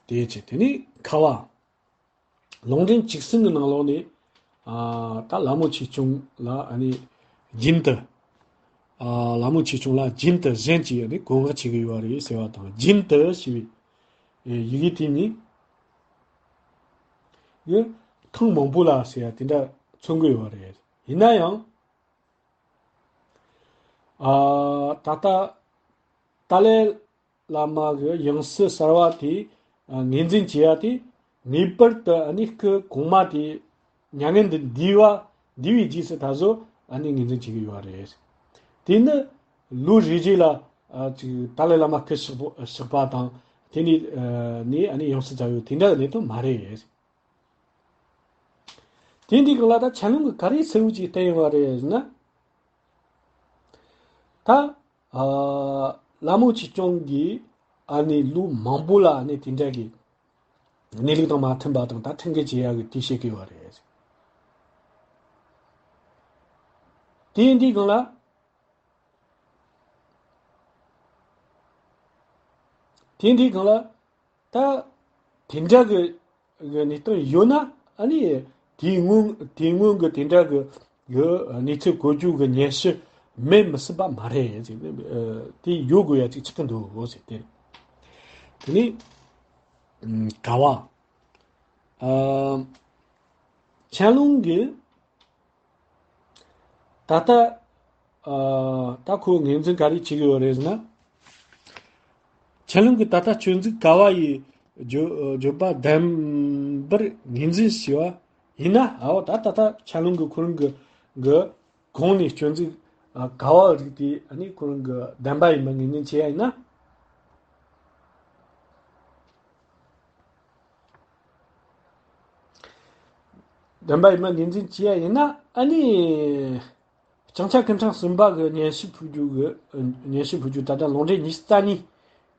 དེ་བྱས་དེ་ནི་ཁ་བ། ལུང་འདྲེན་བཅུ་གསུམ་གྱི་ནང་ལོགས་ནས་ཨ་ད་ལ་མོ་ཆེ་ཆུང་ལ་ཨ་ནི་རྒྱུན་དུ་ཨ་ལ་མོ་ཆེ་ཆུང་ལ་རྒྱུན་དུ་གཞན་གྱིས་ཨ་ནི་བཀོད་མངགས་བྱེད་ཀྱི་ཡོད་རེད་ཟེར་བ་དང་། རྒྱུན་དུ་ཞེས་པའི་ཡི་གེ་དེ་ནི་ཡང་ཐེངས་མང་པོ་ལ་ཟེར་ཡ་དེ་འདྲ་མཚོན་གྱི་ཡོད་རེད། ཡིན་ན་ཡང་ཨ་ད་ལྟ་ཏཱ་ལའི་བླ་མ་གི་ཡང་སྲིད་གསར་བ་དེ་ངོས་འཛིན་བྱེད་ཡ་དེ་ངེས་པར་དུ་ཨ་ནི་སྐུ་གོང་མ་དེ་མྱ་ངན་འདི་འདས་པ་འདས་པའི་རྗེས་སུ་ད་གཟོད་ཨ་ནི་ངོས་འཛིན་བྱེད་ཀྱི་ཡོད་རེད། དེ་ནི་ལོ་རེ་རེ་ལ་ཨ་ཅིག་ཏཱ་ལའི་བླ་མ་སྐུ་གཤེགས་པ་གཤེགས་པ་དང་དེ་ནས་ཨ་ནི་ཨ་ནི་ཡང་སྲིད་བྱ་ཡོད་དེ་འདྲ་གནད་དོན་མ་རེད། དེ་འདི་གང་ལ་ད་ཆན་ལུང་གི་ག་རེ་གསལ་བོ་ཅིག་བསྟན་ཡོད་པ་རེད་ཟེར་ན། ད་ཨ་ལ་མོ་ཆེ་ཆུང་གིས་ཨ་ནི་ལོ་མང་པོ་ལ་ཨ་ནི་དེ་འདྲ་གི་གནས་ལུགས་དང་མ་མཐུན་པ་དང་ད་ཁྲིམས་འགལ་བྱེད་ཡག་གི་དེ་བཤད་ཀྱི་ཡོད་རེད། དེ་འདི་གང་ལ། དེ་འདི་གང་ལ། ད་དེ་འདྲ་གི་གི་གནས་སྟངས་ཡོད་ན་ཨ་ནི་དེའི་སྔོན་དེའི་སྔོན་གི་དེ་འདྲ་གི་གི་གནས་ཚུལ་གོ་རྒྱུ་གི་སྙན་ཞུ་མེད་མི་སྲིད་པ་མ་རེད་ཟེར་ནས་ཨ་དེ་ཡོད་དགོས་ཡ་ཅིག་ཆགས་ཀྱི་འདུག་ཟེར་ཏེ། དེ་ནས་ཨམ་ག་བ། ཨ་ཆན་ལུང་གི་ད་ལྟ་ཨ་ད་ཁོ་ངོས་འཛིན་ག་རེ་བྱེད་ཀྱི་ཡོད་རེད་ཟེར་ན། ཆན་ལུང་གི་ད་ལྟ་སྤྱོད་འཇུག་ག་བ་ཡི་བརྗོད་བརྗོད་པ་བདེན་པར་ངོས་འཛིན་བྱས་པ་ཡིན་ན། ཨའོ་ད་ད་ལྟ་ཆན་ལུང་གི་ཁོ་རང་གི་གི་གོང་ནས་སྤྱོད་འཇུག་ཨ་ག་བ་རིགས་དེ་ཨ་ནི་ཁོ་རང་གི་བདེན་པ་ཡིན་པ་ངོས་འཛིན་བྱས་ཡ་ཡིན་ན། བདེན་པ་ཡིན་པ་ངོས་འཛིན་བྱས་ཡ་ཡིན་ན་ཨ་ནི། ལྕང་སྐྱ་སྐུ་ཕྲེང་གསུམ་པ་གི་སྙན་ཞུ་ཕུལ་རྒྱུ་གི་སྙན་ཞུ་ཕུལ་རྒྱུ་ད་ལྟ་ལུང་འདྲེན་ཉི་ཤུ་རྩ་གཉིས་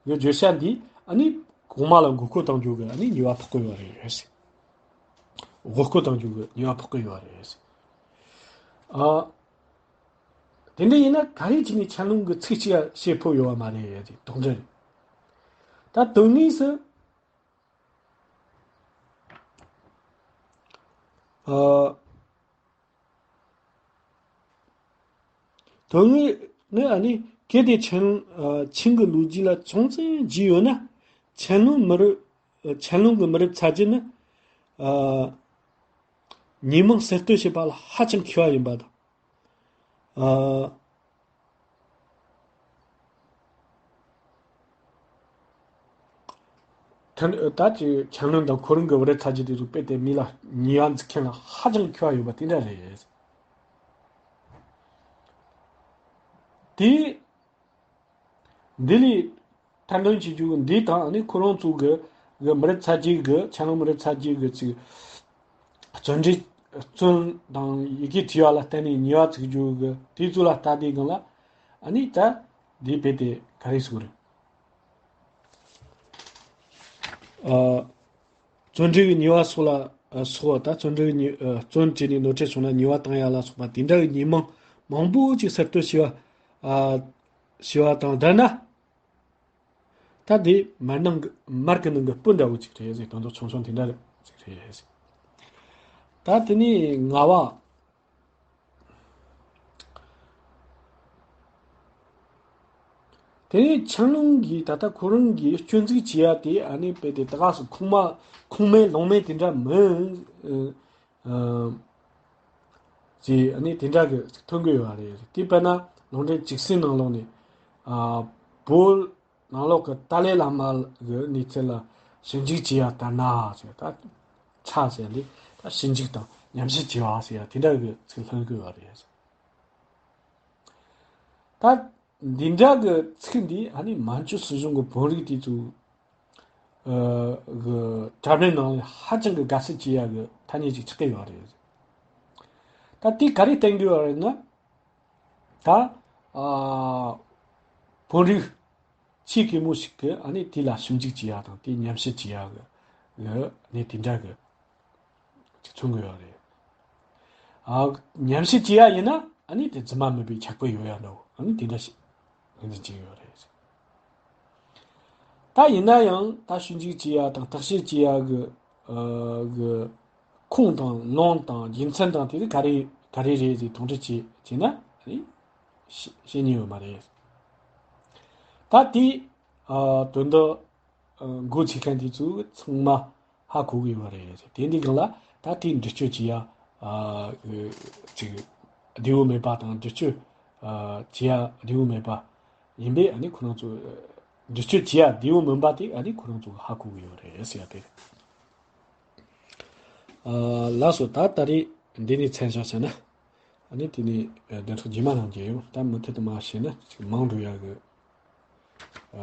གི་བརྗོད་བྱ་འདི་ཨ་ནི་གོང་མ་ལ་མགོ་སྐོར་གཏོང་རྒྱུ་གི་ཨ་ནི་ཉེས་པ་ཕོག་གི་ཡོད་རེད། མགོ་སྐོར་གཏོང་རྒྱུ་གི་ཉེས་པ་ཕོག་གི་ཡོད་རེད། ཨ་དེ་འདྲ་ཡིན་ན་ག་རེ་བྱས་ནས་ཆན་ལུང་གི་ཚིག་གཅིག་ཡང་བཤད་ཕོད་ཡོད་པ་མ་རེད་ཡ་དེ་དོགས་འདྲི་རེད། ད་དོན་དངོས་སུ། ཨ་དོན་དངོས་ནི་ཨ་ནི་གལ་ཏེ་ཆན་ཨ་ཆིང་གི་ལོ་རྒྱུས་ལ་ཅུང་ཙམ་བརྗེས་ཡོད་ན། ཆན་ལུང་མི་རབས་ཨ་ཆན་ལུང་གི་མི་རབས་ཚ་རྒྱུད་ནི་ཨ་ཉེས་མིང་གསར་གཏོད་བྱེད་པ་ལ་ཧ་ཅང་མཁས་པ་ཡིན་པ་དང་། ཨ། ད་ད་ཅི་ཆན་ལུང་དང་ཁོ་རང་གི་བུ་རབས་ཚ་རྒྱུད་དེ་ཚོ་དཔེ་དེ་མི་ལ་ཉེས་པ་འཛུགས་མཁན་ལ་ཧ་ཅང་མཁས་པ་ཡོད་པ་དེ་འདྲ་རེད། དེ་འདི་ལས་ཐེར་འདོན་བྱེད་རྒྱུ་འདི་དང་ནི་ཁོ་རང་ཚོ་གི་གི་མི་རབས་ཚ་རྒྱུད་གི་ཆན་ལུང་མི་རབས་ཚ་རྒྱུད་གི་ཅིག་བརྩོན་འགྲུས་བརྩོན་དང་ཡི་གེ་བྲིས་པ་ལ་བརྟེན་ནས་ཉེས་པ་བཙུགས་རྒྱུ་གི་དེ་ཚོ་ལ་ལྟ་དུས་སྒང་ལ་ཨ་ནི་ད་འདི་དཔེ་དེ་ག་རེ་ཟེར་དགོས་རེད། ཨ་བརྩོན་འགྲུས་ཀྱི་ཉེས་པ་སོགས་ལ་ཨ་སོགས་ད་བརྩོན་འགྲུས་ཀྱི་ཉེས་ཨ་བརྩོན་བྱས་ནས་ནོར་འཁྲུལ་བྱུང་ན་ཉེས་པ་བཏང་ཡ་ལ་སོགས་པ་དེ་འདྲ་གི་ཉེས་མིང་མང་པོ་ཅིག་གསར་གཏོད་བྱས་པ་ཨ་བྱས་པ་དང་ལྡན་ན། ད་དེ་མར་ནང་གི་མར་གྱི་ནང་གི་སྤུ་འདྲ་བོ་ཅིག་རེད་ཟེར། དོན་དག་ཆུང་ཆུང་དེ་འདྲ་ཅིག་རེད་ཟེར། ད་དེ་ནས་ལྔ་བ། དེ་ནས་ཆན་ལུང་གིས་ད་ལྟ་ཁོ་རང་གིས་སྐྱོན་འཛུགས་བྱས་ཡ་དེ་ཨ་ནི་དཔེ་དེ་ད་ག་སུ་ཁུངས་མ་ཁུངས་མེད་ལུང་མེད་དེ་འདྲ་མིན། ཨ་ཅེས་ཨ་ནི་དེ་འདྲ་གི་ཐོན་གི་ཡོད་རེད། དེ་དཔེར་ན་ལུང་འདྲེན་བཅུ་གསུམ་ནང་ལོགས་ནས་ཨ་བོད་ནང་ལོགས་ཀྱི་ཏཱ་ལའི་བླ་མ་གི་གནས་ཚུལ་ལ་ཞིབ་འཇུག་བྱས་ཡ་ལྟར་ན་ཟེར། ད་ཆ་ཟེར་འདི་ད་ཞིབ་འཇུག་དང་ཉམས་ཞིབ་བྱས་པ་ཟེར་ཡ་དེ་འདྲ་གི་ཚིག་ལྷུང་གི་ཡོད་རེད། ད་ འདི་འདྲ་གི་ཚིག་འདི་ཨ་ནི་མན་ཇུ་སྲིད་གཞུང་གི་དཔོན་རིགས་དེ་ཚོ་གི་གྲལ་རིམ་ནང་ཧ་ཅང་གི་དགའ་བསུ་བྱེད་ཡ་གི་ཐ་སྙད་ཅིག་ཆགས་ཀྱི་ཡོད་རེད། ད་དེ་ག་རེ་བསྟན་གྱི་ཡོད་རེད་ན། ད་ཨ་དཔོན་རིགས་ཆེ་གེ་མོ་ཞིག་གི་ཨ་ནི་དེ་ལ་ཞིབ་འཇུག་བྱེད་ཡ་དང་དེ་ཉམས་ཞིབ་བྱེད་ཡ་གི་གི་ཨ་ནི་དེ་འདྲ་གི་ཅིག་མཚོན་གི་ཡོད་རེད། ཨ་ཉམས་ཞིབ་བྱེད་ཡ་ཡིན་ན་ཨ་ནི་དེ་རྫུན་མ་མིན་པའི་ཁྱད་པར་ཡོད་ཡ་འདྲ་བོ་ཨ་ནི་དེ་འདྲ་ཞིག་ངོས་འཛིན་བྱེད་ཡོད་རེད། ད་ཡིན་ན་ཡང་ད་ཞིབ་འཇུག་བྱེད་ཡ་དང་བརྟག་དཔྱད་བྱེད་ཡ་གི་ཨ་གི་ཁུངས་དང་ལུང་དང་རྒྱུ་མཚན་དང་དེ་ག་རེ་ག་རེ་རེད་ཟེར་དོགས་འདྲི་བྱེད་བྱེད་ན་ཨ་ནི་ཤེས་ཤེས་ཉེན་ཡོད་མ་རེད། ད་དེ་ཨ་དོན་དུ་ཨ་འགོ་ཚུགས་མཁན་དེ་ཚོ་ཚང་མ་ཧ་གོ་གི་ཡོད་རེད། དེ་འདི་སྒང་ལ་ད་དེ་འདྲི་གཅོད་བྱེད་ཡ་ཨ་ཅིག་བདེ་བོ་མེད་པ་དང་འདྲི་གཅོད་ཨ་བྱེད་ཡ་བདེ་བོ་མེད་པ་ཡིན་པས་ཨ་ནི་ཁོ་རང་ཚོ་འདྲི་གཅོད་བྱེད་ཡ་བདེ་བོ་མིན་པ་དེ་ཨ་ནི་ཁོ་རང་ཚོ་ཧ་གོ་གི་ཡོད་རེད་ཟེར་ཡ་དེ་རེད། ཨ་ལགས་སོ། ད་ད་རེས་འདི་ནས་མཚམས་བཞག་བྱས་ན་ཨ་ནི་དེ་ནས་བདུན་ཕྲག་རྗེས་མ་ནང་མཇལ་ཡོང་། ད་མུ་མཐུད་དུ་མར་བཤད་ན་ཅིག་མང་འགྲོ་ཡ་གི་ཨ་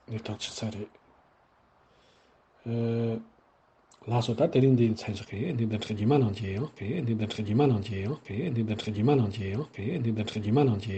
གནས་སྟངས་ཆགས་ཚར་རེད། ཨ་ལགས་སོ། ད་དེ་རིང་འདི་མཚམས་བཞག་གི་ཨ་ནི་བདུན་ཕྲག་རྗེས་མ་ནང་མཇལ་ཡོང་། ཨ་ནི་བདུན་ཕྲག་རྗེས་མ་ནང་མཇལ་ཡོང་། ཨ་ནི་བདུན་ཕྲག་རྗེས་མ་ནང་མཇལ་ཡོང་། ཨ་ནི་བདུན་ཕྲག་རྗེས་མ་ནང་མཇལ།